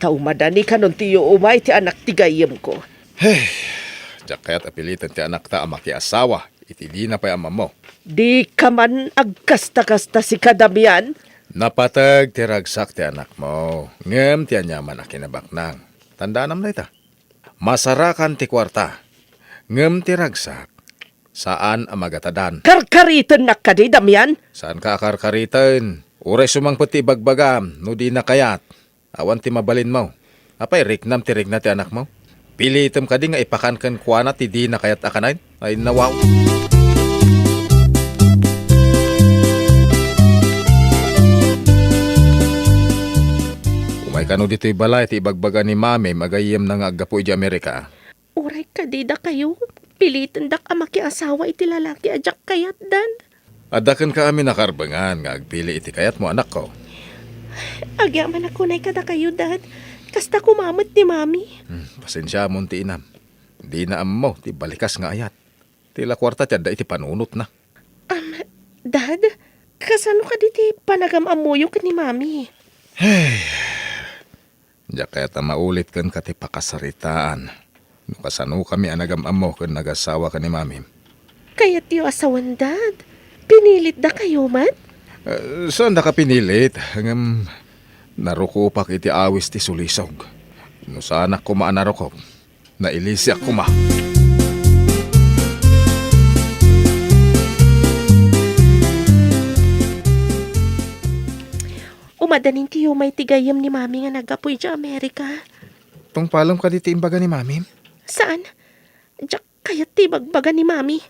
Ta umadani kanon ti umay ti anak ti gayyemko. Hey, diak kayat a piliten ti anakta a makiasawa iti dina pay ammammo. Dika man agkasta-kasta, sika, Damian. Napateg ti ragsak ti anakmo, ngem ti aniaman a kinabaknang. Tandaanam dayta. Masarakan ti kuarta, ngem ti ragsak, saan a magatadan. Karkaritennak kadi, Damian? Saanka a karkariten. Uray sumangpet ti ibagbagam, no dina kayat. Awan ti mabalinmo. Apay, riknam ti rikna ti anakmo? Pilitem kadi nga ipakan kenkuana ti dina kayat a kanayon? Ay, nawaw. Umay kano ditoy balay ti ibagbaga ni Mamim a gayyemna nga aggapu idiay Amerika. Uray kadi dakayo, pilitendak a makiasawa iti lalaki a diak kayat, Dad. Adda kenka amin a karbengan nga agpili iti kayatmo, anakko. Agyamanak unay kadakayo, Dad. Kasta koma met ni Mami. Hmm, pasensiamon ti inam. Dina ammo ti balikas nga ayat. Ti la kuarta ti adda iti panunotna. Am, Dad, kasano kadi ti panagam-ammoyo ken ni Mami? Hey, diak kayat a maulit kenka ti pakasaritaan no kasanokami a nagam-ammo ken nagasawa ken ni Mamim. Kayatyo a sawen, Dad? Pinilit dakayo met? Eh, saan daka pinilit, ngem narukopak iti awis ti sulisog. No saanak koma a narukop, nailisiak koma. Umadanin ti umay ti gayyem ni Mami nga naggapu idiay Amerika. Tungpalem kadi ti imbaga ni Mamim? Saan. Diak kayat ti ibagbaga ni Mami.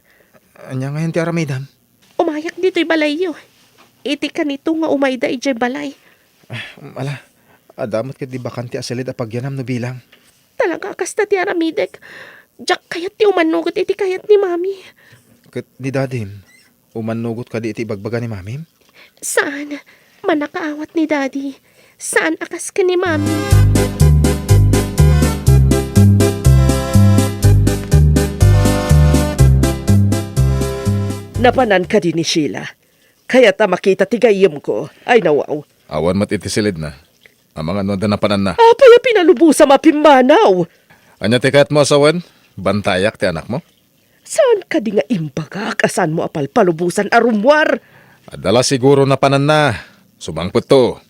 Ania ngayen ti aramidem? Umayak ditoy balayyo. Iti kanito nga umayda idiay balay. Ah, ala, adda met ketdi bakante a silid a pagyanam no bilang. Talaga a kasta ti aramidek. Diak kayat ti umannugot iti kayat ni Mami. Ket ni Dadim, umannugot kadi iti ibagbaga ni Mamim? Saan. Mannakaawat ni Daddy. Saan a kas ken ni Mami. Napanan kadi ni Sheila? Kayat a makita ti gayyemko. Ay, nawaw. Awan met iti silidna. Amangan no adda napananna. Apay a pinalubosam a pimmanaw? Ania ti kayatmo a sawen? Bantayak ti anakmo? Saan kadi nga imbagak a saanmo a palpalubosan a rummuar? Adda la siguro napananna. Sumangpetto.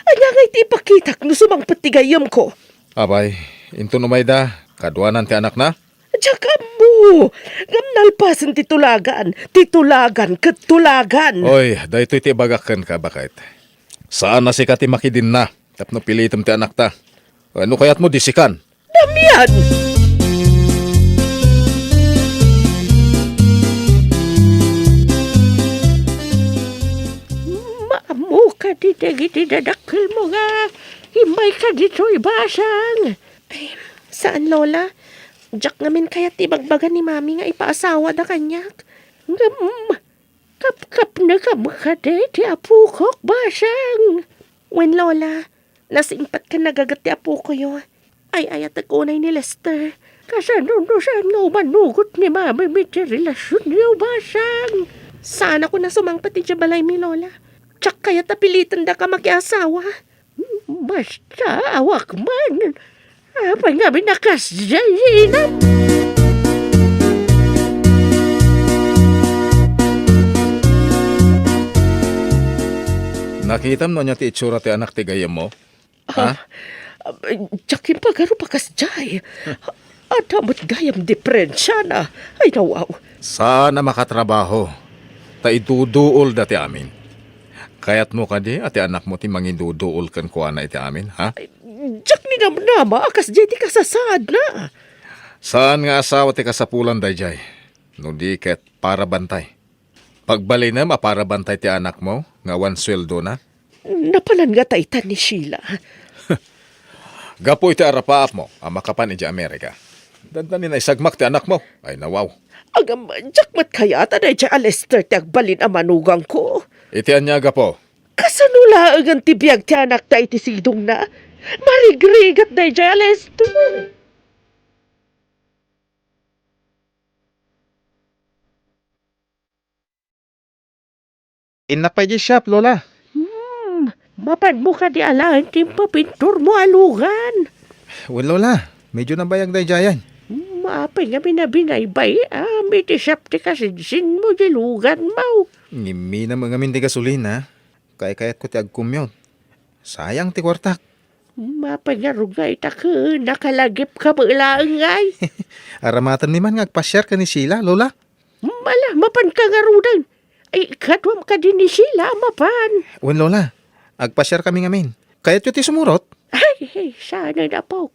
Ania ngay ti ipakitak no sumangpet ti gayyemko? Apay, inton umayda, kaduanan ti anakna? Diak ammo. Ngem nalpasen ti tulagan. Ti tulagan ket tulagan. Oy, daytoy ti ibagak kenka, baket. Saan a sika ti makidinna tapno pilitem ti anakta. Wenno kayatmo disikan? Damian! Maammo kadi dagiti dadakkelmo nga immayka ditoy basang? Ay, saan, Lola. Diak ngamin kayat ti ibagbaga ni Mami nga ipaasawada kaniak. Ngem, kapkapnekam kadi ti apokok, basang? Wen, Lola, nasingpet ken nagaget ti apokoyo. Ay-ayatek unay ni Lester. Kasano no saan nga umanugot ni Mami iti relasionyo, basang? Saanakon a sumangpet idiay balaymi, Lola. Diak kayat a pilitendaka makiasawa. Basta, awan man. Apay ngamin a kasdiay, inam? Nakitam no ania ti itsura ti anak ti gayyemmo? Ha? Ah, diak impagarup a kasdiay. Adda met gayam diferensiana. Ay, nawaw. Saan a makatrabaho, ta iduduolda ti amin. Kayatmo kadi a ti anakmo ti mangiduduol kenkuana iti amin, ha? Diak ninamnama a kasdiay ti kasasaadna. Saan nga asawa ti kasapulan daydiay, no di ket para bantay. Pagbalinem a para bantay ti anakmo nga awan sueldona? Napanan nga taytan ni Sheila. Gapu iti arapaapmo a makapan idiay Amerika, dandani naisagmak ti anakmo. Ay, nawaw. Agam, diak met kayat a daydiay a Lester ti agbalin a manugangko. Iti ania a gapu? Kasano laengen ti biag ti anakta iti sidongna? Marigrigat daydiay a Lester. Innak pay idiay shop, Lola. Hmm, Mapanmo kadi alaen ti impapinturmo a lugan? Wen, Lola, medyo nabayag daydiayen. Maapay nga binabinaybay-am iti siap ti kasinsinmo di luganmo? Ngimminam ngamin ti gasolina. Kaykayatko ti agkumyot. Sayang ti kuartak. Mapangarugay ta ken nakalagipka met laeng ngay. Aramatenmi man nga agpasiar ken ni Sheila, Lola. Ala, mapanka ngaruden. Ay, kaduam kadi ni Sheila a mapan? Wen, Lola. Agpasiarkami ngamin. Kayatyo ti sumurot? Ay, ay, saan, apok.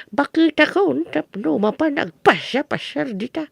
Baketakon tapno mapan agpasiar-pasiar dita.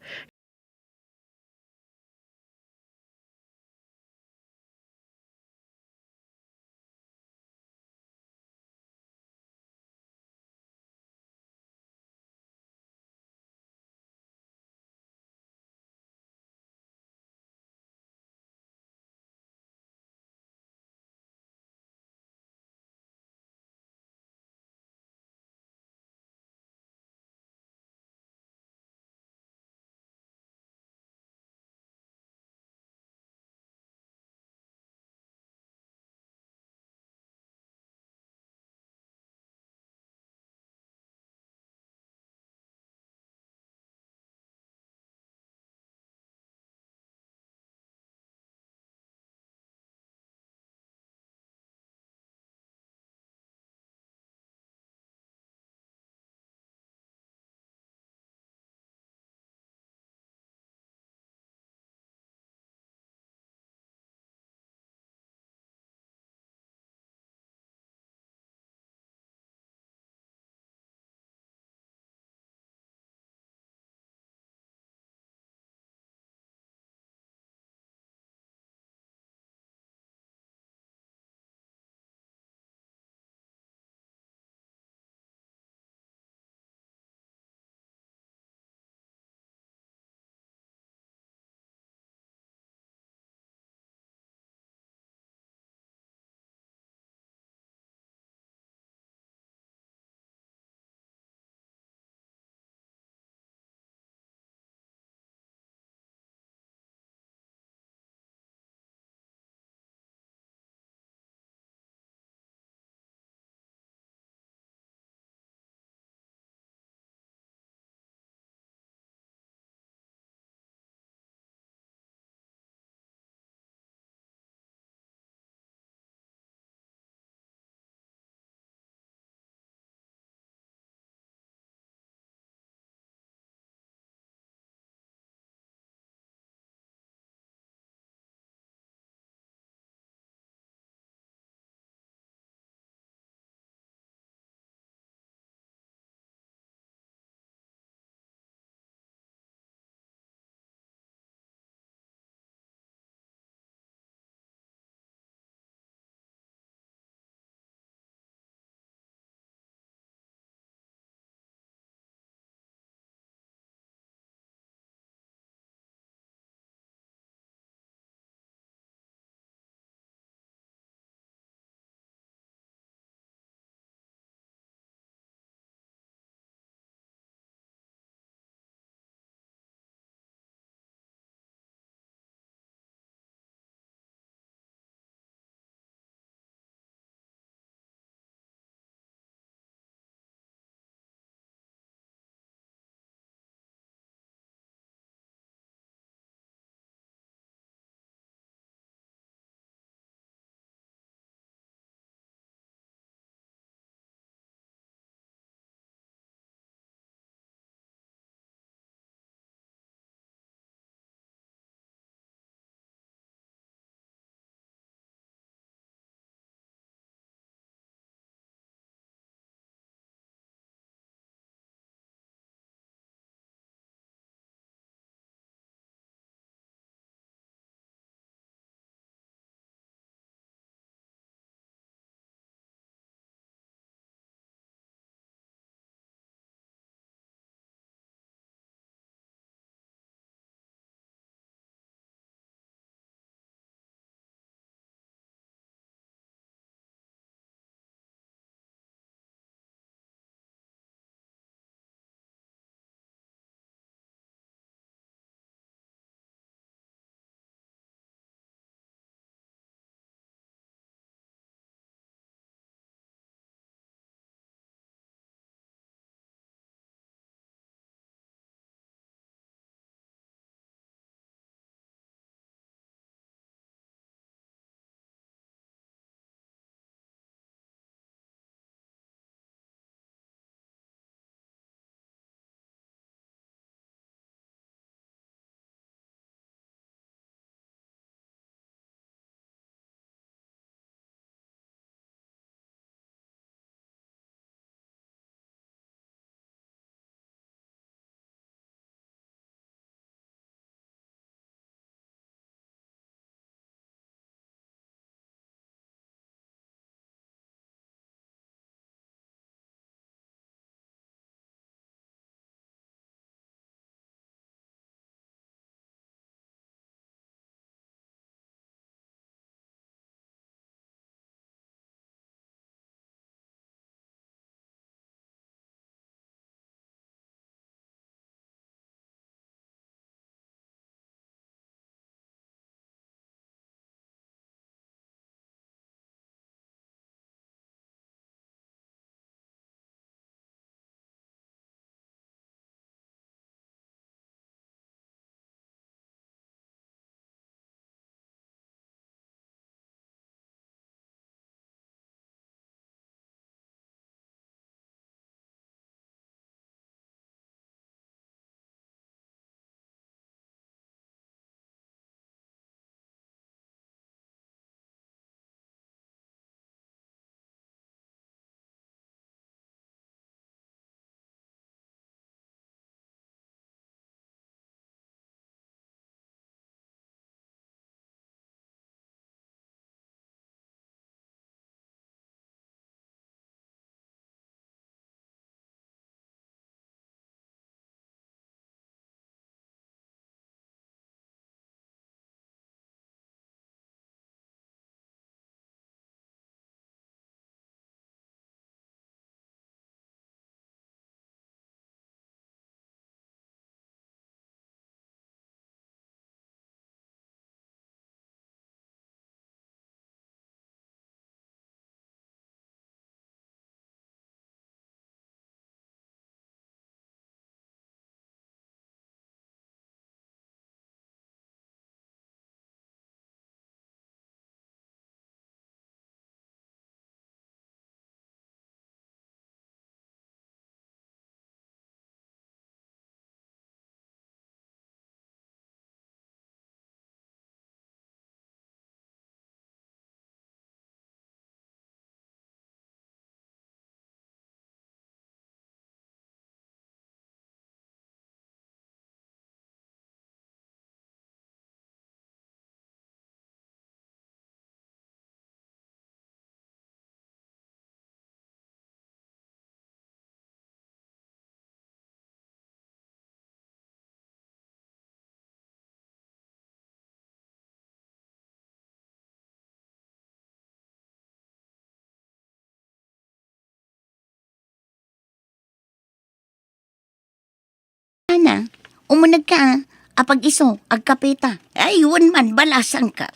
Ana, umunegka, a. Apag-isu, agkapeta. Ay, wen man, balasangka.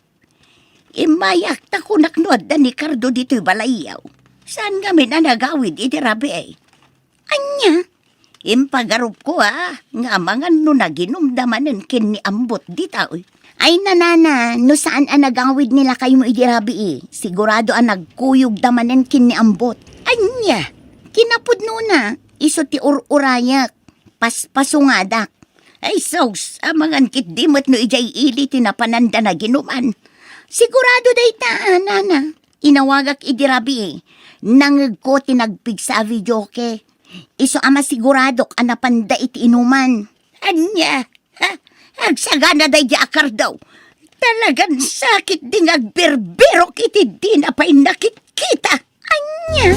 Immayak ta kunak no adda ni Cardo ditoy balayyo. Saan ngamin a nagawid iti rabii? Ania? Impagarupko, a, nga amangan no naginumda manen ken ni Ambot dita, oy. Ay, nanana, no saan a nagawid ni lakaymo idi rabii, sigurado a nagkuyogda manen ken ni Ambot. Ania? Kinapudnona, isu ti ur-urayak. Paspasungadak. Ay, sus, amangan ketdi met no idiay ili ti napananda naginuman. Sigurado dayta, a, nana. Inawagak idi rabii. Nangegko ti nagpigsa a videoke. Isu a masiguradok a napanda iti inuman. Ania? Ha? Agsagana daydi a Cardo. Talagan sakit di nga agbirbirok iti dina pay nakitkita. Ania?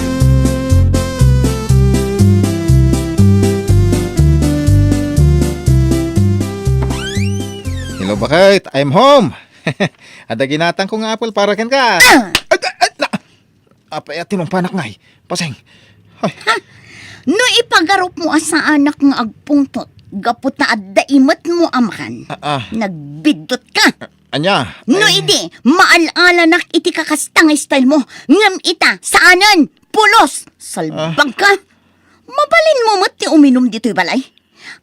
Hello, bakit? I'm home. Adda ginatangko nga apple para kenka. Ah! Ay, ay, ay, na-, Apay a tinumpanak ngay, Paseng? Ay. Ha? No ipagarupmo a saanak nga agpungtot, gapu ta adda imetmo a makan, Ah, ah. nagbiddut ka. Ania? No Ay. idi, maal-alanak iti kakasta nga style mo, ngem ita, saanen, pulos, salbag Ah. ka. Mabalinmo met ti uminum ditoy balay.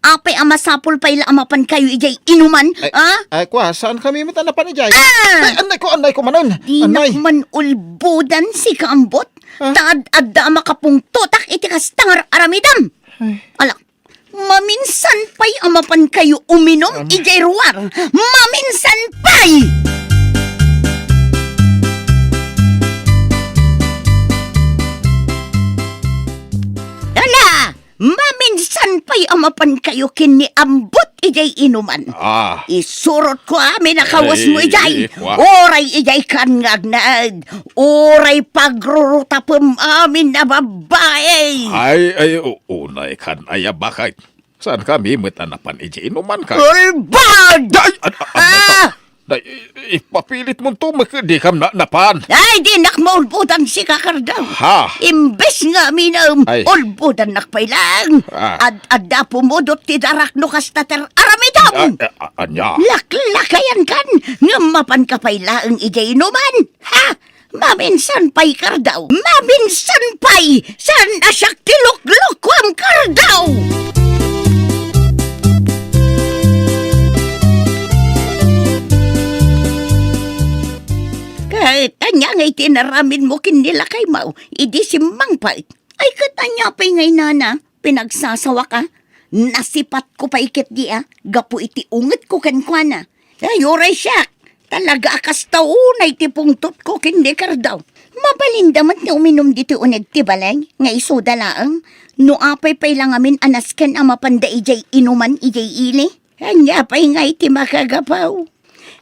Apay a masapul pay la a mapankayo idiay inuman, Ay, ah? ay, kwa, saankami met a napan idiay? Ah! Ay, annay ko, annay ko manen. Dinak Annay. man ulbodan sika, Ambot. Ah? Ta ad-adda a makapungtotak iti kasta nga ar-aramidem. Ay. Ala, maminsan pay a mapankayo uminum Am- idiay ruar. Maminsan pay! Ala! Maminsan pay a mapankayo ken ni Ambot idiay inuman. Ah. Isurotko amin a kawesmo Ay, idiay. Kwa. Uray idiay kan nga agnaed. Uray pagrurutapem amin a babbai. Ay, ay, u-, unay kan ay a bakit? Saankami met a napan idiay inuman kay? Ulbod! Ay, a-, a-, Ah! Nay, i-, ipapilitmonto met ket dikam na-, napan. Ay, dinak maulbodan sika, Cardo. Ha? Imbes nga aminem, Ay. ulbodannak pay lang. Ah. Ad-adda pumudot ti darak no kasta ti ar-aramidem. Ah, ah, ah, ania? Laklakayan kan, ngem mapan ka pay laeng idiay inuman. Ha? Maminsan pay, Cardo. Maminsan pay. Saan a siak ti luklukuam, Cardo? Ket ania ngay ti inaramidmo ken ni lakaymo idi simmangpet? Ay, ket ania pay ngay, nana? Pinagsasawaka? Nasipatko pay ketdi a, gapu iti ungetko kenkuana. Ay, uray siak, talaga a kasta unay ti pungtotko ken ni Cardo. Mabalinda met nga uminum ditoy uneg ti balay, nga isuda laeng, no apay pay la ngamin a nasken a mapanda idiay inuman idiay ili. Ania pay ngay ti makagapu?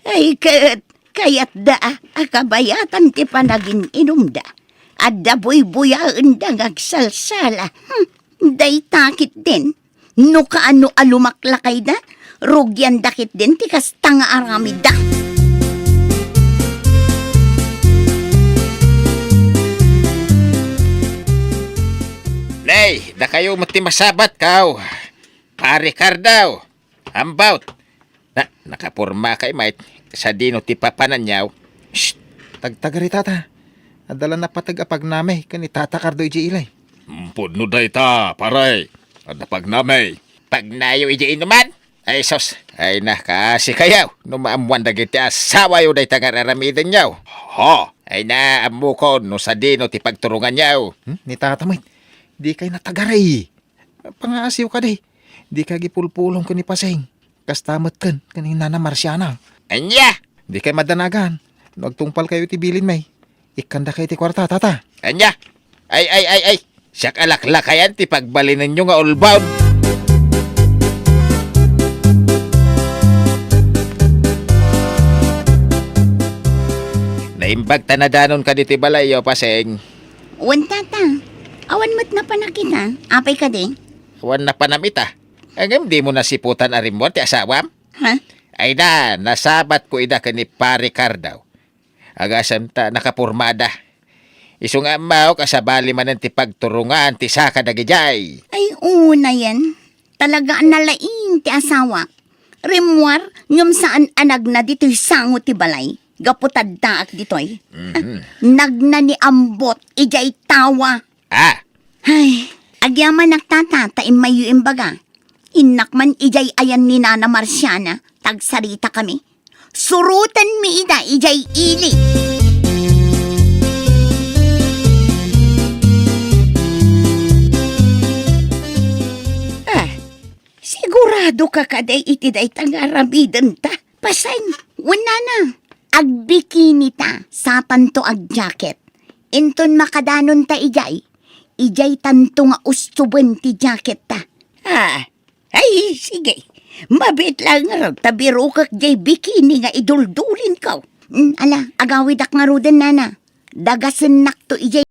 Ay, ket kayatda a kabayatan ti panagin-inumda. Adda buybuyaenda nga agsalsala. Hmm, dayta ketdin. No kaano a lumaklakayda, rugianda ketdin ti kasta nga aramidda. Nay, dakayo met ti masabat, kaw. Pare Cardo. Ambot. Na, nakaporma kay met. Sadino ti papananyaw? Shh! Tagtagari, tata. Adda la napateg a pagnami ken ni Tata Cardo idiay ili. Pudno dayta, pare. Adda pagnami. Pagnayo idiay inuman? Ay, sus. Ay na, kaasi kayo. No maammuan dagiti asawayo dayta nga ar-aramidenyo. Ha? Ay na, ammokon no sadino ti pagturonganyo. Hmm? Ni Tata met. Di kay natagari. Pangaasiw kadi. Di kay agipulpulong ken ni Paseng. Kasta met ken, ken ni Nana Marciana. Ania? Di kay madanagan. No agtungpal kayo iti bilin, may. Ikkanda kay ti kuarta, tata. Ania? Ay, ay, ay, ay. Siak a laklakayan ti pagbalinenyo nga ulbod. Naimbag ta nadanon ka diti balay, yo, Paseng. Wen, tata. Awan met napanak ita. Apay kadi? Awan napanam ita. Ngem dimo nasiputan a rimmuar ti asawam? Ha? Ay na, nasabatko ida ken ni Pare Cardo. Agasem ta nakapormada. Isu nga ammok a sabali manen ti pagturongan ti saka dagidiay. Ay, unayen. Talaga a nalaing ti asawak. Rimmuar, ngem saan a nagna ditoy sango ti balay. Gapu ta addaak ditoy. Mhm. Nagna ni Ambot, idiay tawa. Ah! Ay, agyamanak, tata, ta immayyo imbaga. Innak man idiay ayan ni Nana Marciana, ta agsaritakami. Surotenmi ida idiay ili. Ah, sigurado ka kadi iti dayta nga aramidenta? Pasay, wen, nana. Agbikinita, satanto agjacket. Inton makadanonta idiay, idiaytanto nga ustoben ti jacketta. Ah, ay, sige. Mabiit laeng ngarud ta birokek diay bikini nga iduldulinko. Mm, ala, agawidak ngaruden, nana. Dagasennakto idiay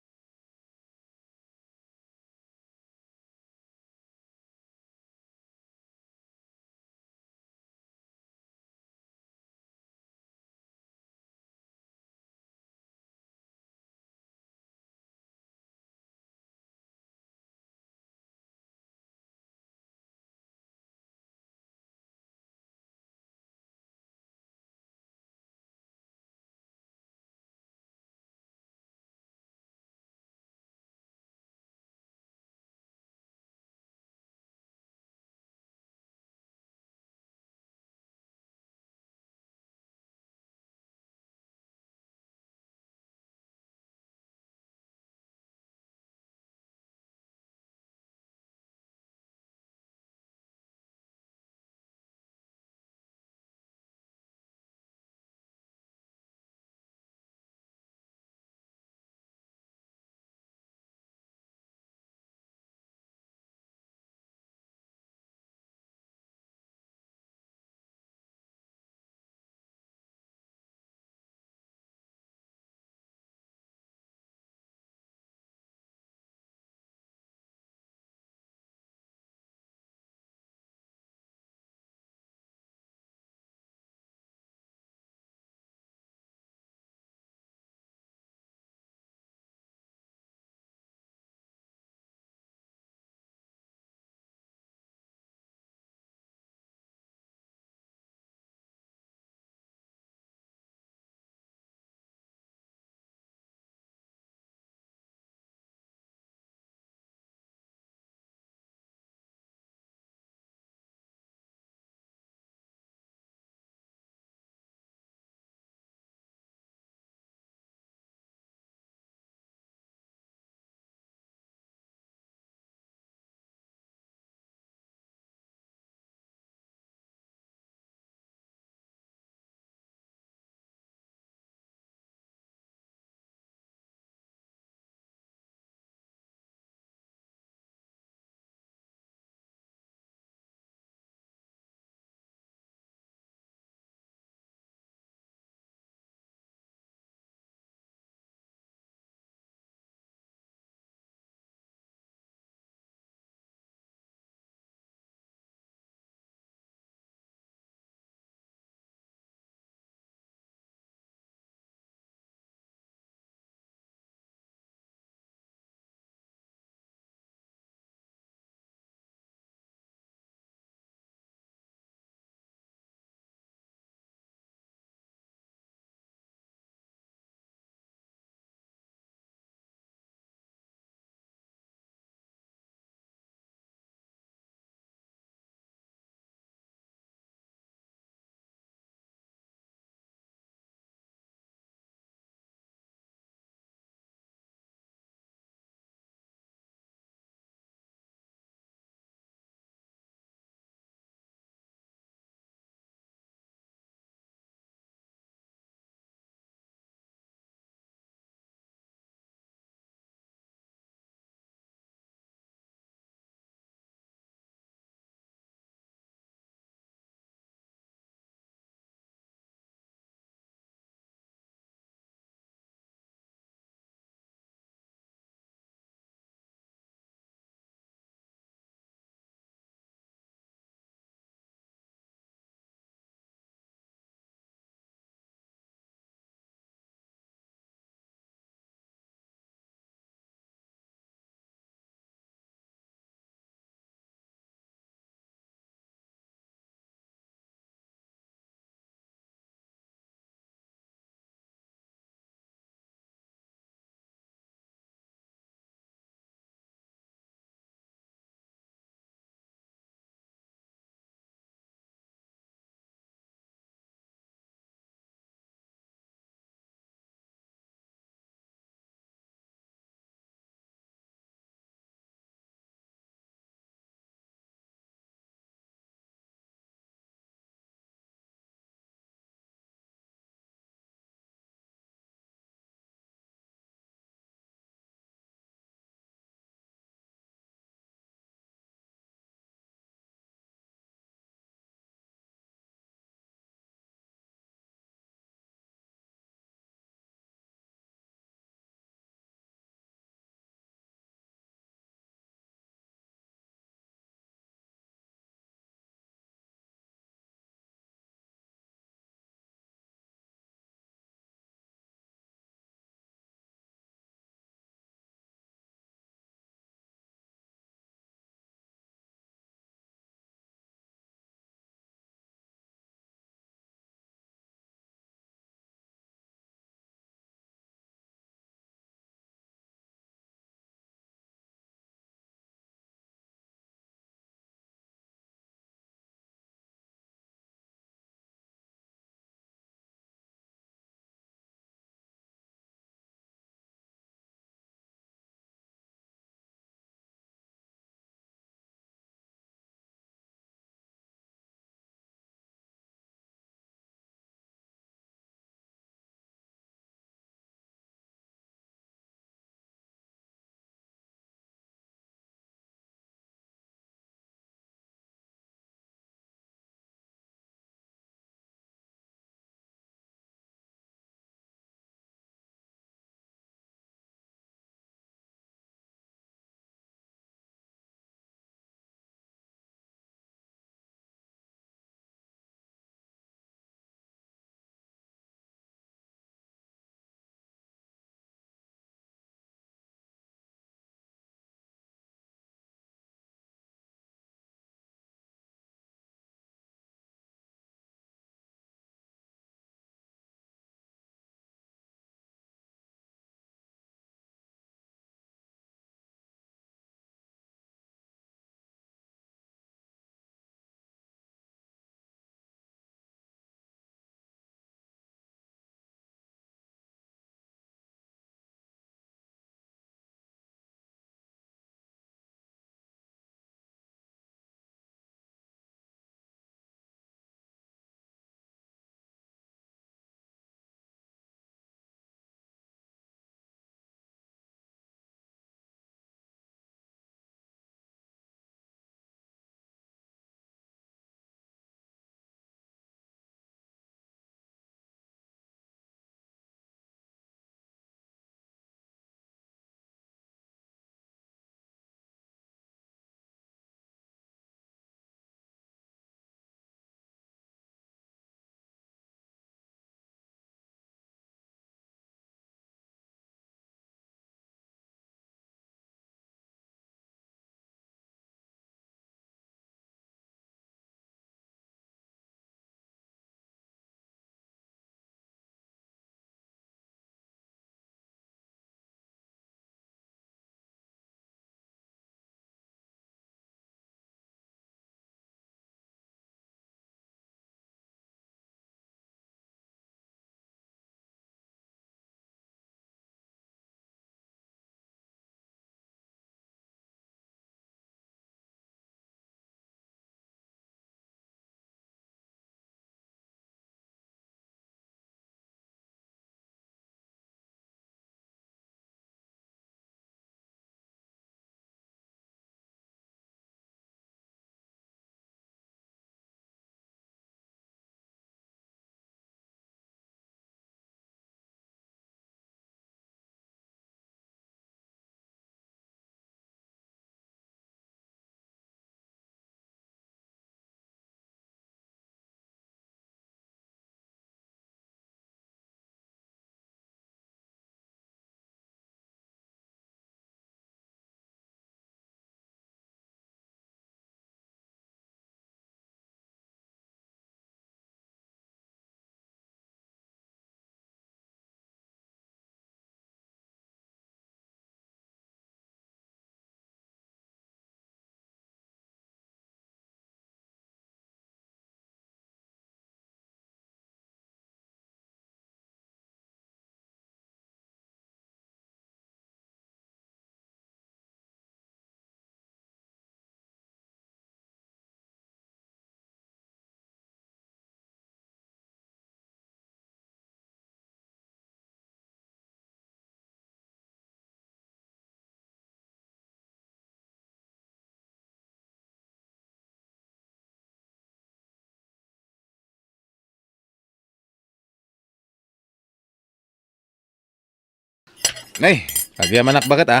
Nay, agyamanak baket, a.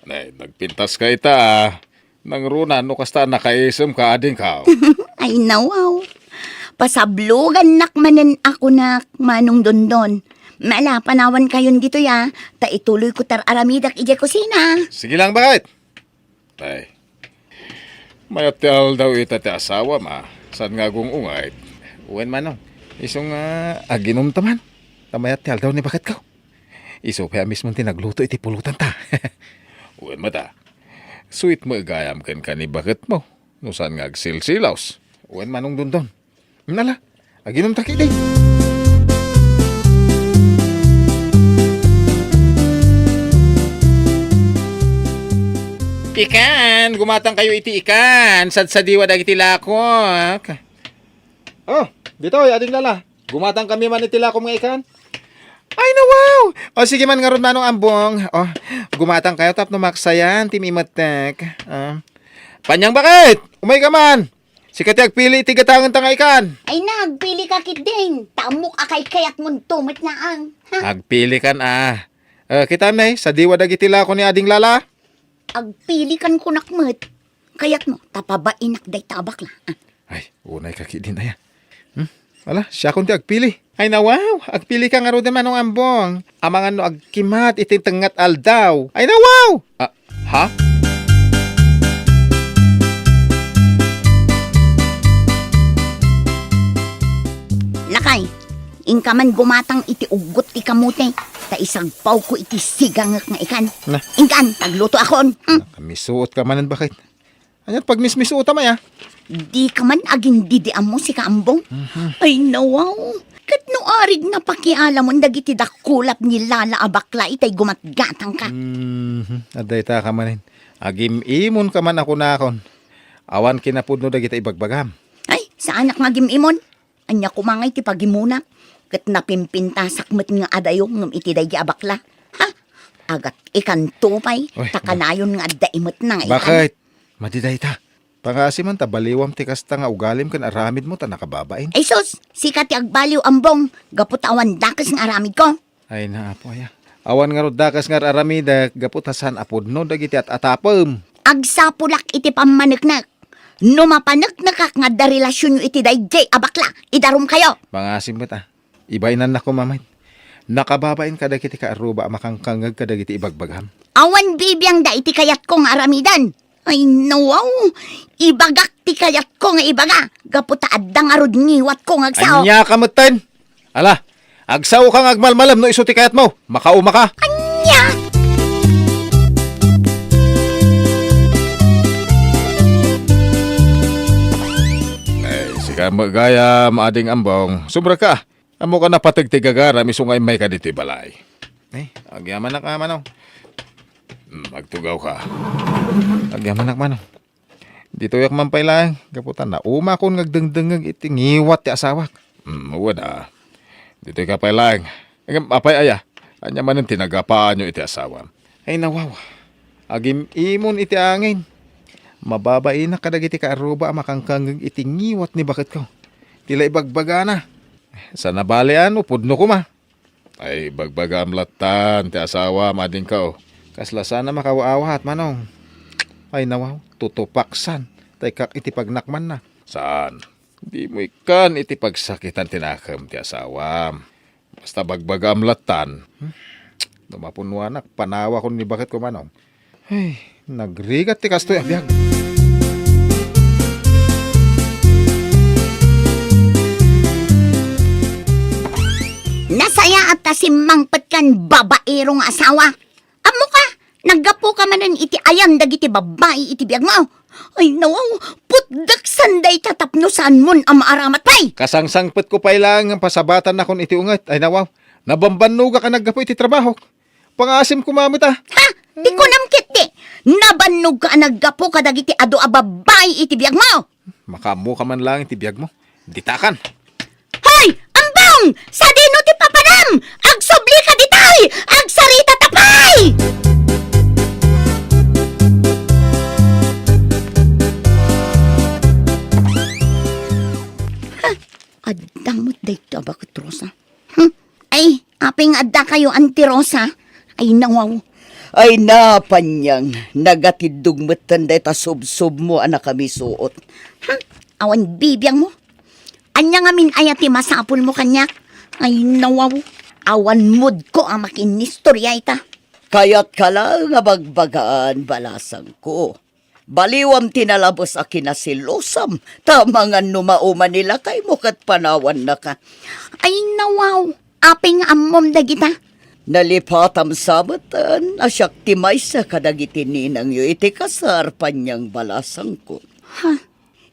Nay, nagpintaska ita, a. Nangruna no kasta a nakaisem ka, adingko. Ay, nawaw. Pasablogannak manen a kunak, Manong Dondon. Ala, panawankayon ditoy, a. Ta ituloyko ti ar-aramidak idiay kusina. Sige lang, baket. Ay. Mayat ti aldaw ita ti asawam, a. Saan nga agung-ungayt? Wen, Manong. Isu nga aginumta man. Ta mayat ti aldaw ni baketko. Isu pay a mismo ti nagluto iti pulotanta. Wen met, a. Sweet met gayam kenka ni baketmo. No saan nga agsilsilaws. Wen, Manong Dondon. Ala, aginumta ketdi. Ikan, gumatangkayo iti ikan. Sadsadiwa dagiti lakok. O, ditoy, ading Lala. Gumatangkami man iti lakom nga ikan. Ay, nawaw! O, sige man ngarud, Manong Ambong. O, gumatangkayo tapno maksayan ti mimettek. O. Panyang, baket! Umayka man! Sika ti agpili iti gatangenta nga ikan. Ay na, agpilika ketdin. Ta ammok a kaykayatmonto met laeng. Ha? Agpilikan, a. E, kitam, nay, sadiwa dagiti lako ni ading Lala. Agpilikan kunak met. Kayatmo, ta pabainak dayta a bakla. A. Ay, unayka ketdin aya. Hmm? Ala, siakon ti agpili. Ay, nawaw, agpilika ngaruden, Manong Ambong. Amangan no agkimat iti tengnga ti aldaw. Ay, nawaw! A, ha? Lakay, inka man gumatang iti uggot ti kamote, ta isagpawko iti sigangek nga ikan. Na. Inkan, taglutoakon. Hmm. Nakamisuotka manen, baket. Ania ti pagmismisuotam aya? Dika man agindidi-ammo, sika Ambong? Mhm. Ay, nawaw. Ket no arig napakialamon dagiti dakulap ni Lala a bakla itay gumatgatangka. Mhm. Adda ita ka manen. Agim-imonka man a kunakon. Awan kinapudno dagiti ibagbagam. Ay, saanak nga agim-imon. Ania koma ngay ti pagimuna? Ket napimpintasak met nga adayo ngem iti daydi a bakla. Ha? Agat ikanto pay, Uy, ta ba- kanayon nga adda imetna nga ikan. Baket? Madi dayta. Pangaasim man ta baliwam ti kasta nga ugalim ken aramidmo ta nakababain. Ay sus, sika ti agbaliw, Ambong, gapu ta awan dakes nga aramidko. Ay, naapo aya. Awan ngarud dakes nga ar-aramidek gapu ta saan a pudno dagiti at-atapem. Agsapulak iti pammaneknek. No mapaneknekak nga adda relasionyo iti daydiay a bakla, idarumkayo. Pangasim met a. Ibainannak koma met. Nakababain kadagiti kaarruba a makangkangngeg kadagiti ibagbagam. Awan bibiangda iti kayatko nga aramiden. Ay, nawaw! Ibagak ti kayatko nga ibaga, gapu ta adda ngarud ngiwatko nga agsao. Ania ka metten? Ala, agsaoka nga agmalmalem no isu ti kayatmo. Makaumaka. Ania? Ay, sika met gayam, Ading Ambong. Sumrek ka. Ammok a napateg ti gagaram isu nga immayka ditoy balay. Ay, agyamanak a, Manong. Hmm, agtugawka. Agyamanak, Manong. Ditoyak man pay laeng, gapu ta naumakon nga agdengdengngeg iti ngiwat ti asawak. Hmm, wen a. Ditoyka pay laeng. Ngem apay aya? Ania manen ti nagapaanyo iti asawam? Ay, nawaw. Agim-imon iti angin. Mababainak kadagiti kaarruba a makangkangngeg iti ngiwat ni baketko. Ti la ibagbagana. Saan a bale a no pudno koma. Ay, bagbagaam lattan ti asawam, adingko. Kasla saan a makaaw-awat, Manong. Ay, nawaw, tutupaksan. Taykak iti pagnakmanna. Saan? Dimo ikkan iti pagsakitan ti nakem ti asawam. Basta bagbagaam lattan. Hmm? No mapunnoanak, panawakon ni baketko, Manong. Ay, nagrigat ti kastoy a biag. Nasayaat ta simmangpetkan, babaero nga asawa. Ammoka, naggapuka manen iti ayan dagiti babbai iti biagmo. Ay, nawaw, putdeksan dayta tapno saanmon a maaramat pay. Kasangsangpetko pay laeng nga pasabatannakon iti unget. Ay, nawaw, nabambannogak a naggapu iti trabahok. Pangaasim koma met a. Ha? Ti kunam ketdi, nabannogka a naggapu kadagiti adu a babbai iti biagmo. Makaammoka man laeng iti biagmo. Ditakan. Hoy! Ambong! Sadino ti papanam? Agsublika ditoy! Agsaritata pay! Ha? Adda met daytoy a baket, Rosa. Hmm? Ay, apay nga addakayo, Auntie Rosa? Ay, nawaw. Ay, Panyang, nagatiddog metten dayta subsubmo a nakamisuot. Hmm, awan bibiangmo. Ania ngamin aya ti masapulmo kaniak? Ay, nawaw. Awan moodko a makinistorya ita. Kayatka laeng a bagbagaan, balasangko. Baliwam ti nalabes a kinaselosam, ta amangan no mauman ni lakaymo ket panawannaka. Ay, nawaw, apay nga ammom dagita? Nalipatam sa metten a siak ti maysa kadagiti ninangyo iti kasar, Panyang, balasangko. Ha?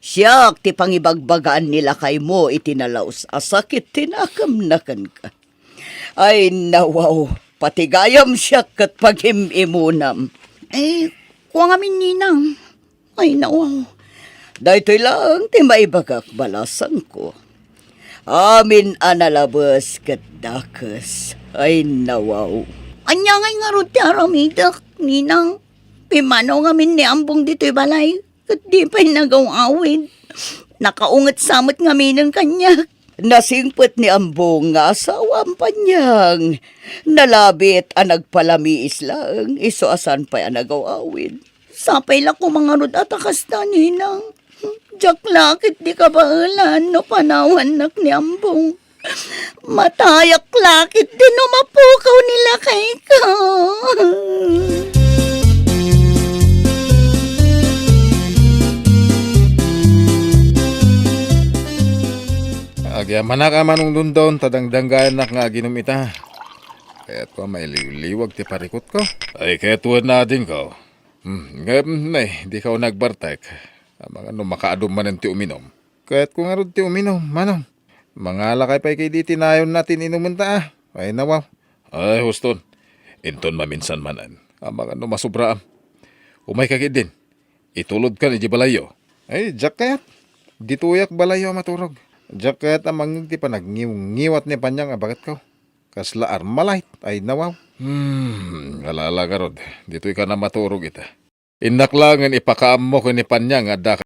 Siak ti pangibagbagaan ni lakaymo iti nalaus a sakit ti nakemna kenka. Ay, nawaw, patigayam siak ket pagim-imunam. Eh, kua ngamin, ninang. Ay, nawaw. Daytoy laeng ti maibagak, balasangko. Amin a nalabes ket dakes. Ay, nawaw. Ania ngay ngarud ti aramidek, ninang? Pimmanaw ngamin ni Ambong ditoy balay. Ket di pay nagaw-awid. Nakaunget sa met ngaminen kaniak. Nasingpet ni Ambong nga asawam, Panyang. Nalabit a nagpalamiis laeng, isu a saan pay a nagaw-awid. Sapay la koma ngarud a ta kasta, ninang. Diak la ket di kabaelan no panawannak ni Ambong. Matayak la ket di no mapukaw ni lakayko. Agyamanak a manungdundon ta dangdanggayannak nga aginum ita. Kayatko a mailiwliwag ti parikutko. Ay, ket wen, adingko. Hmm, ngem, nay, dika nagbartek. Amangan no makaadum manen ti uminum. Kayatko ngarud ti uminum, manong. Mangalakay pay kadi ti nayonna ti inumenta, a. Ay, nawaw. Ay, huston. Inton maminsan manen. Amangan no masubraam. Umayka ketdin. Itulodkan idiay balayyo. Ay, diak kayat. Ditoyak balayyo a maturog. Diak kayat a mangngeg ti panagngingawat ni Panyang a baketko. Kasla Armalite. Ay, nawaw. Hmm, ala-ala ngarud. Ditoyka a maturog ita. Innak laengen ipakaammo ken ni Panyang nga adda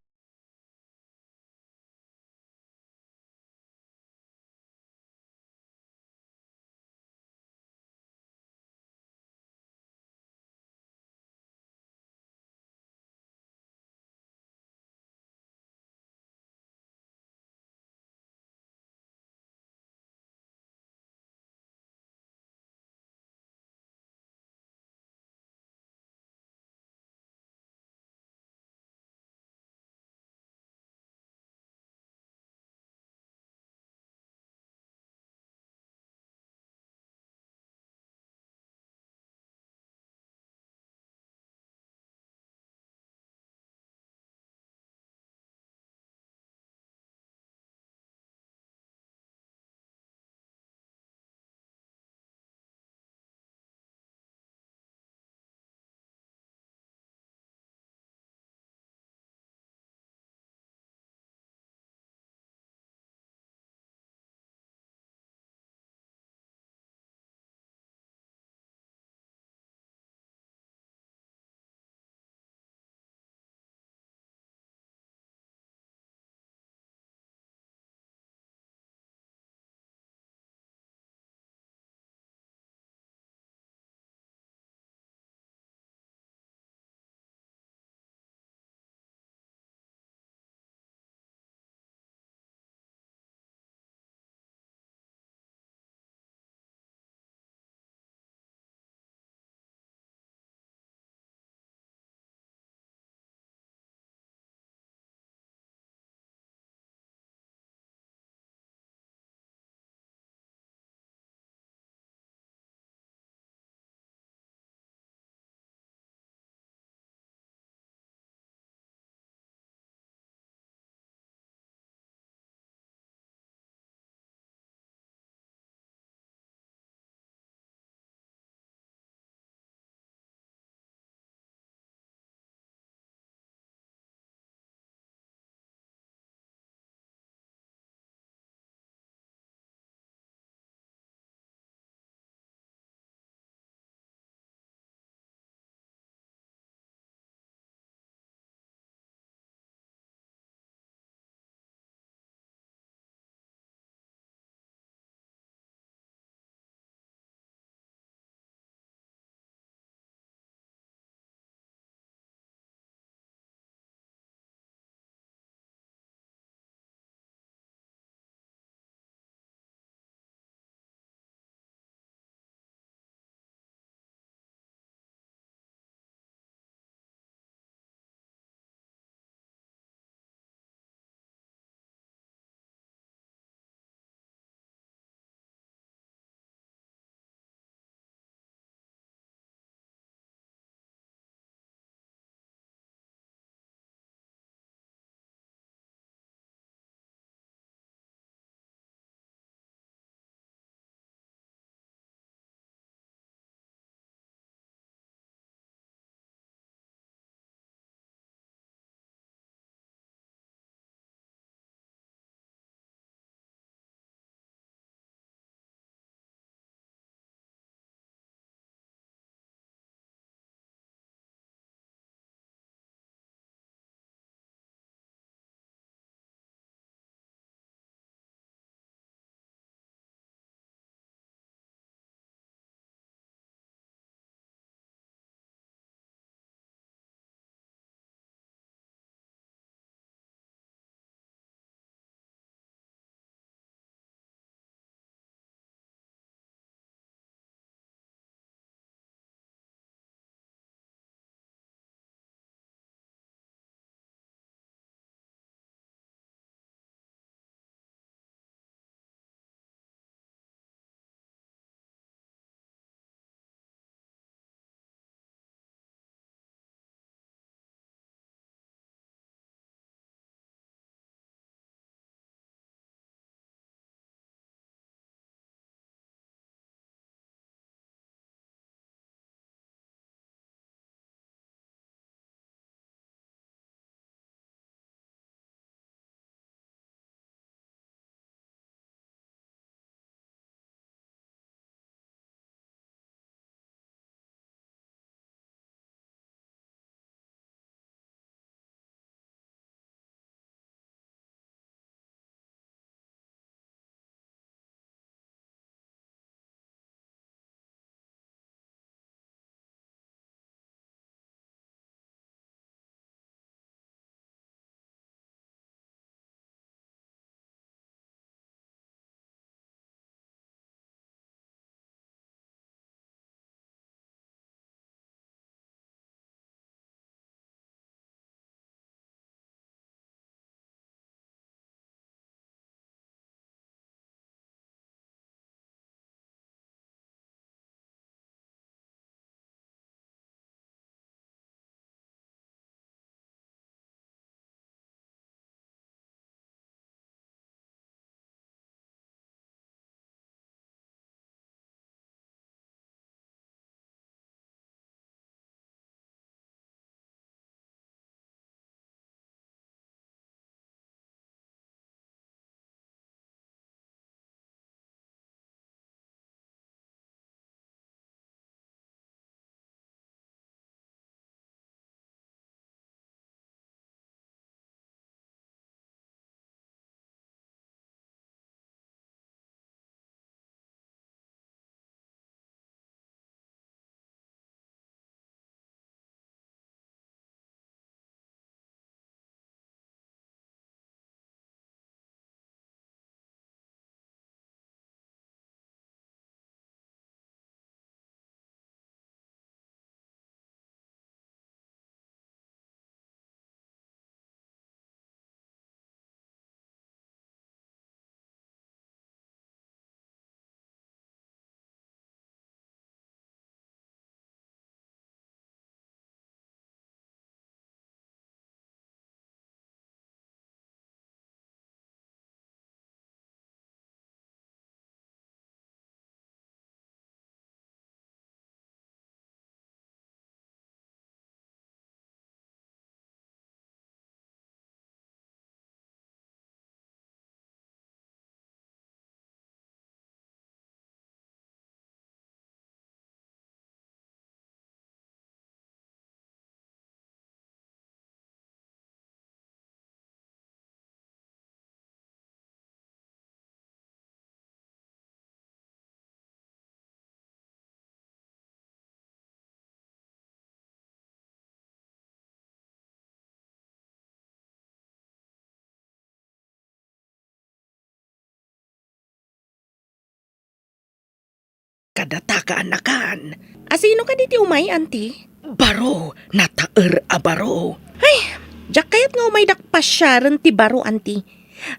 kadata kaanakan. Asino kadi ti umay, anti? Baro, nataer a baro. Ay, diak kayat nga umaydak pasiaren ti baro, anti.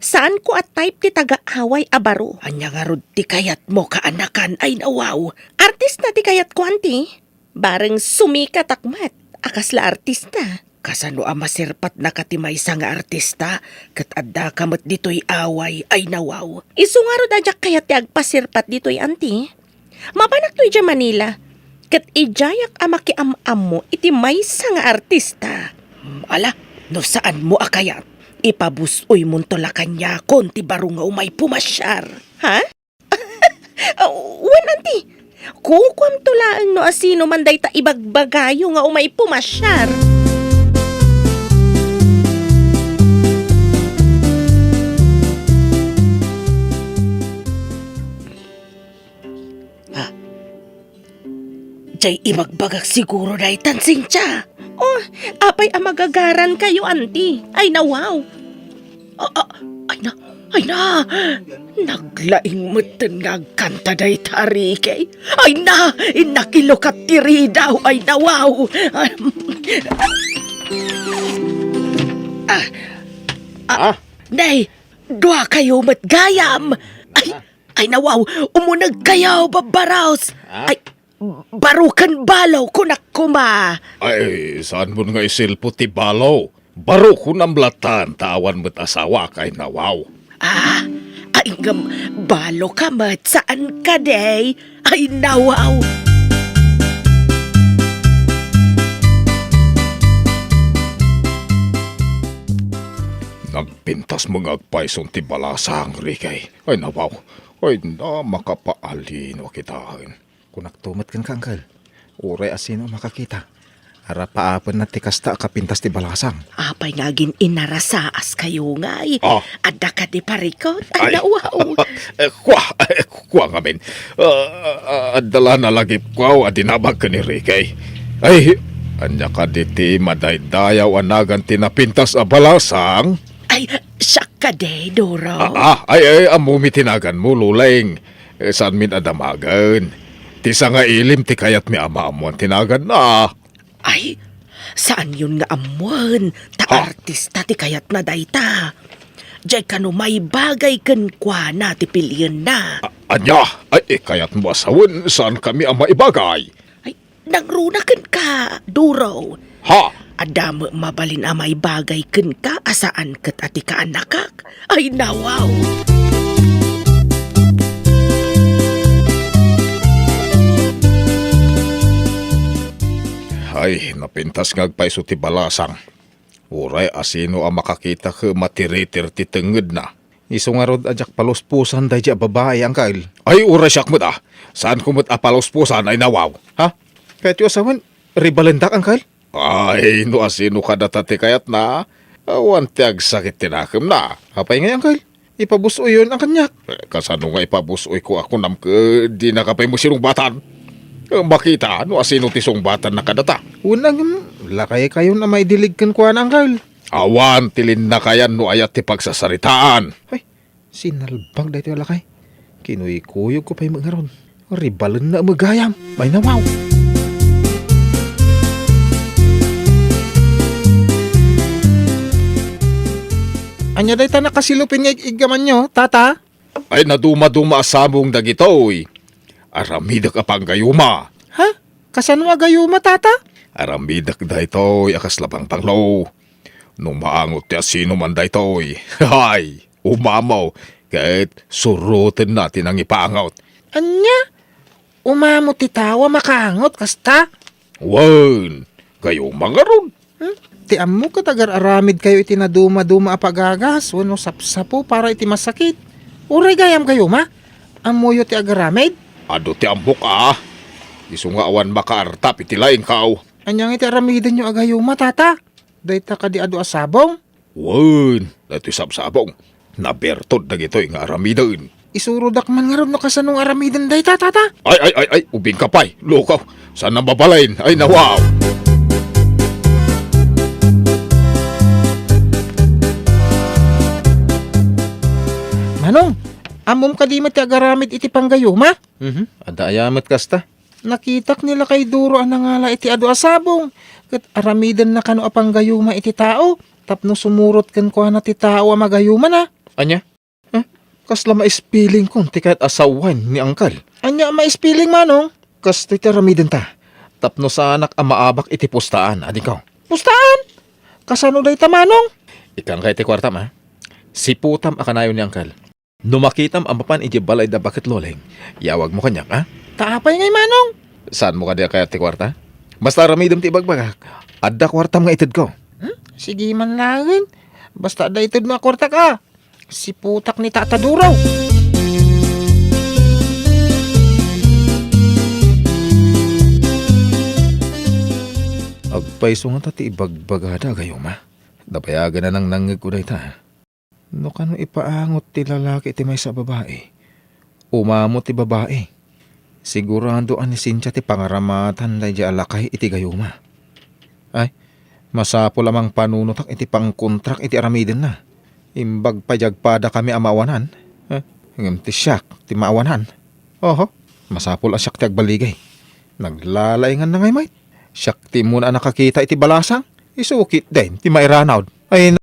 Saanko a type ti taga-away a baro. Ania ngarud ti kayatmo kaanakan, ay nawaw? Artista ti kayatko, anti. Bareng sumikatak met a kasla artista. Kasano a masirpatnaka ti maysa nga artista ket addaka met ditoy away, ay nawaw? Isu ngarud a diak kayat ti agpasirpat ditoy, anti. Mapanakto idiay Manila, ket idiayak a makiam-ammo iti maysa nga artista. Hmm, ala, no saanmo a kayat, ipabus-oymonto la kaniakon ti baro nga umay pumasiar. Ha? Ah, wen, anti. Kukuamto laeng no asino man dayta ibagbagayo nga umay pumasiar. Ah, diay ibagbagak siguro daytan, Cynthia. Oh, apay a magagarankayo, anti? Ay, nawaw. Ah, ah, ay na, ay na. Naglaing metten nga agkanta dayta a Ricky. Ay na, innak ilukat ti ridaw. Ay, nawaw. Ah, ah, Ah? Nay, duakayo met gayam. Ay, Ah? Ay, nawaw, umunegkayo, babbaros. Ah? Ay, baro ken balo, kunak koma. Ay, saanmon nga isilpo ti balo? Baro kunam latan, ta awan met asawak, ay nawaw. Ah, ay ngem, balo ka met, saan kadi? Ay, nawaw. Nagpintas met nga agpayson ti balasang, Ricky. Ay, nawaw. Ay, na, makapaalino a kitaen. Kunakto met kenka, Angkel. Uray a sino a makakita, arapaapenna ti kasta a kapintas ti balasang. Apay nga agin-inarasaaskayo ngay? Ah. Adda kadi parikut? Ay, Ay. Nawaw. Eh, kua, eh, kua ngamin. Ah, ah, adda la nalagipko a dinamag ken ni Ricky. Ay, ania kadi ti madaydayaw a nagan ti napintas a balasang? Ay, siak kadi, Duro. Ah, ah, ay, ay, ammomi ti naganmo, Luleng. Eh, saanmin a damagen? Ti sangailim ti kayatmi a maammoan ti naganna. Ay, saanyon nga ammoen, ta Ha? artista ti kayatna dayta. Diay kano maibagay kenkuana ti pilienna. A-, ania? Ay, eh, kayatmo a sawen, saankami a maibagay? Ay, nangruna kenka, Duro. Ha? Adda met mabalin a maibagay kenka a saan ket a ti kaanakak. Ay, nawaw! Ay, napintas nga agpayso ti balasang. Uray a sino a makakita ket matiritir ti tengngedna. Isu ngarud a diak palusposan daydi a babai, Angkel. Ay, uray siak met, a. Saanko met a palusposan, ay nawaw. Ha? Kayatyo a sawen, ribalendak, Angkel? Ay, no asino kadata ti kayatna, awan ti agsakit ti nakemna. Apay ngay, Angkel? Ipabus-oyon a kaniak. Eh, kasano nga ipabus-oyko a kunam ket dinaka pay met sinungbatan? Eh, makita no asino ti sungbatanna kadata. Wen, ngem, lakaykayon a maidilig kenkuana, Angkel. Awan ti linnakayan no ayat ti pagsasaritaan. Ay, sinalbag daytoy a lakay. Kinuykuyogko pay met ngarud. Ribalenna met gayam. Ay, nawaw! Ania dayta nakasilupin nga ig-iggamanyo, Tata? Ay, nadumaduma a sabong dagitoy. Aramidek a panggayuma. Ha? Kasano a gayuma, Tata? Aramidek daytoy a kasla bangbanglo. No maangot ti asino man daytoy, hay, umamo, ket surotenna ti nangipaangot. Ania? Umamo ti tao a makaangot kasta? Wen, gayuma ngarud. Hmm? Ti ammo ket agar-aramidkayo iti nadumaduma a pagagas wenno sapsapo para iti masakit. Uray gayam gayuma? Ammoyo ti agaramid? Adu ti ammok a. Isu nga awan makaartap iti laingkaw. Ania nga iti aramidenyo a gayuma, Tata? Dayta kadi adu a sabong? Wen, daytoy sabsabong. Nabertud dagitoy nga aramiden. Isurodak man ngarud no kasano nga aramiden dayta, Tata. Ay, ay, ay, ay, ubingka pay. Lukaw. Saan a mabalin? Ay, nawaw. Manong, Ammom kadi met ti agaramid iti panggayuma? Mhm, adda aya met kasta. Nakitak ni lakay Duro a nangala iti adu a sabong, ket aramidenna kano a panggayuma iti tao, tapno sumurot kenkuana ti tao a magayumana. Ania? Eh, kasla maispilingkon ti kayat a sawen ni Angkel. Ania a maispiling, Manong? Kastoy ti aramidenta, tapno saanak a maabak iti pustaan, adingko. Pustaan? Kasano dayta, Manong? Ikkan kay ti kuartam, a? Siputam a kanayon ni Angkel. No makitam a mapan idiay balay da Baket Loleng, yawagmo kaniak, a? Ta apay ngay, Manong? Saanmo kadi a kayat ti kuarta? Basta aramidem ti ibagbagak. Adda kuartam nga itedko. Hmm? Sige man laeng. Basta adda itedmo a kuartak, a. Siputak ni Tata Duro. Agpayso ngata ti ibagbagada, gayuma. Nabayagan a nangnangngegko dayta. No kano ipaangot ti lalaki iti maysa a babai, umammo ti babai. Sigurado a ni Cynthia ti pangaramatan daydiay a lakay iti gayuma. Ay, masapul a mangpanunotak iti pangkontrak iti aramidenna. Imbag pay diay agpadakami a maawanan. Eh, ngem ti siak ti maawanan. Oho, masapul a siak ti agballigay. Naglalainganna ngay met. Siak ti immuna a nakakita iti balasang. Isu ketdin ti mairanaw. Ay,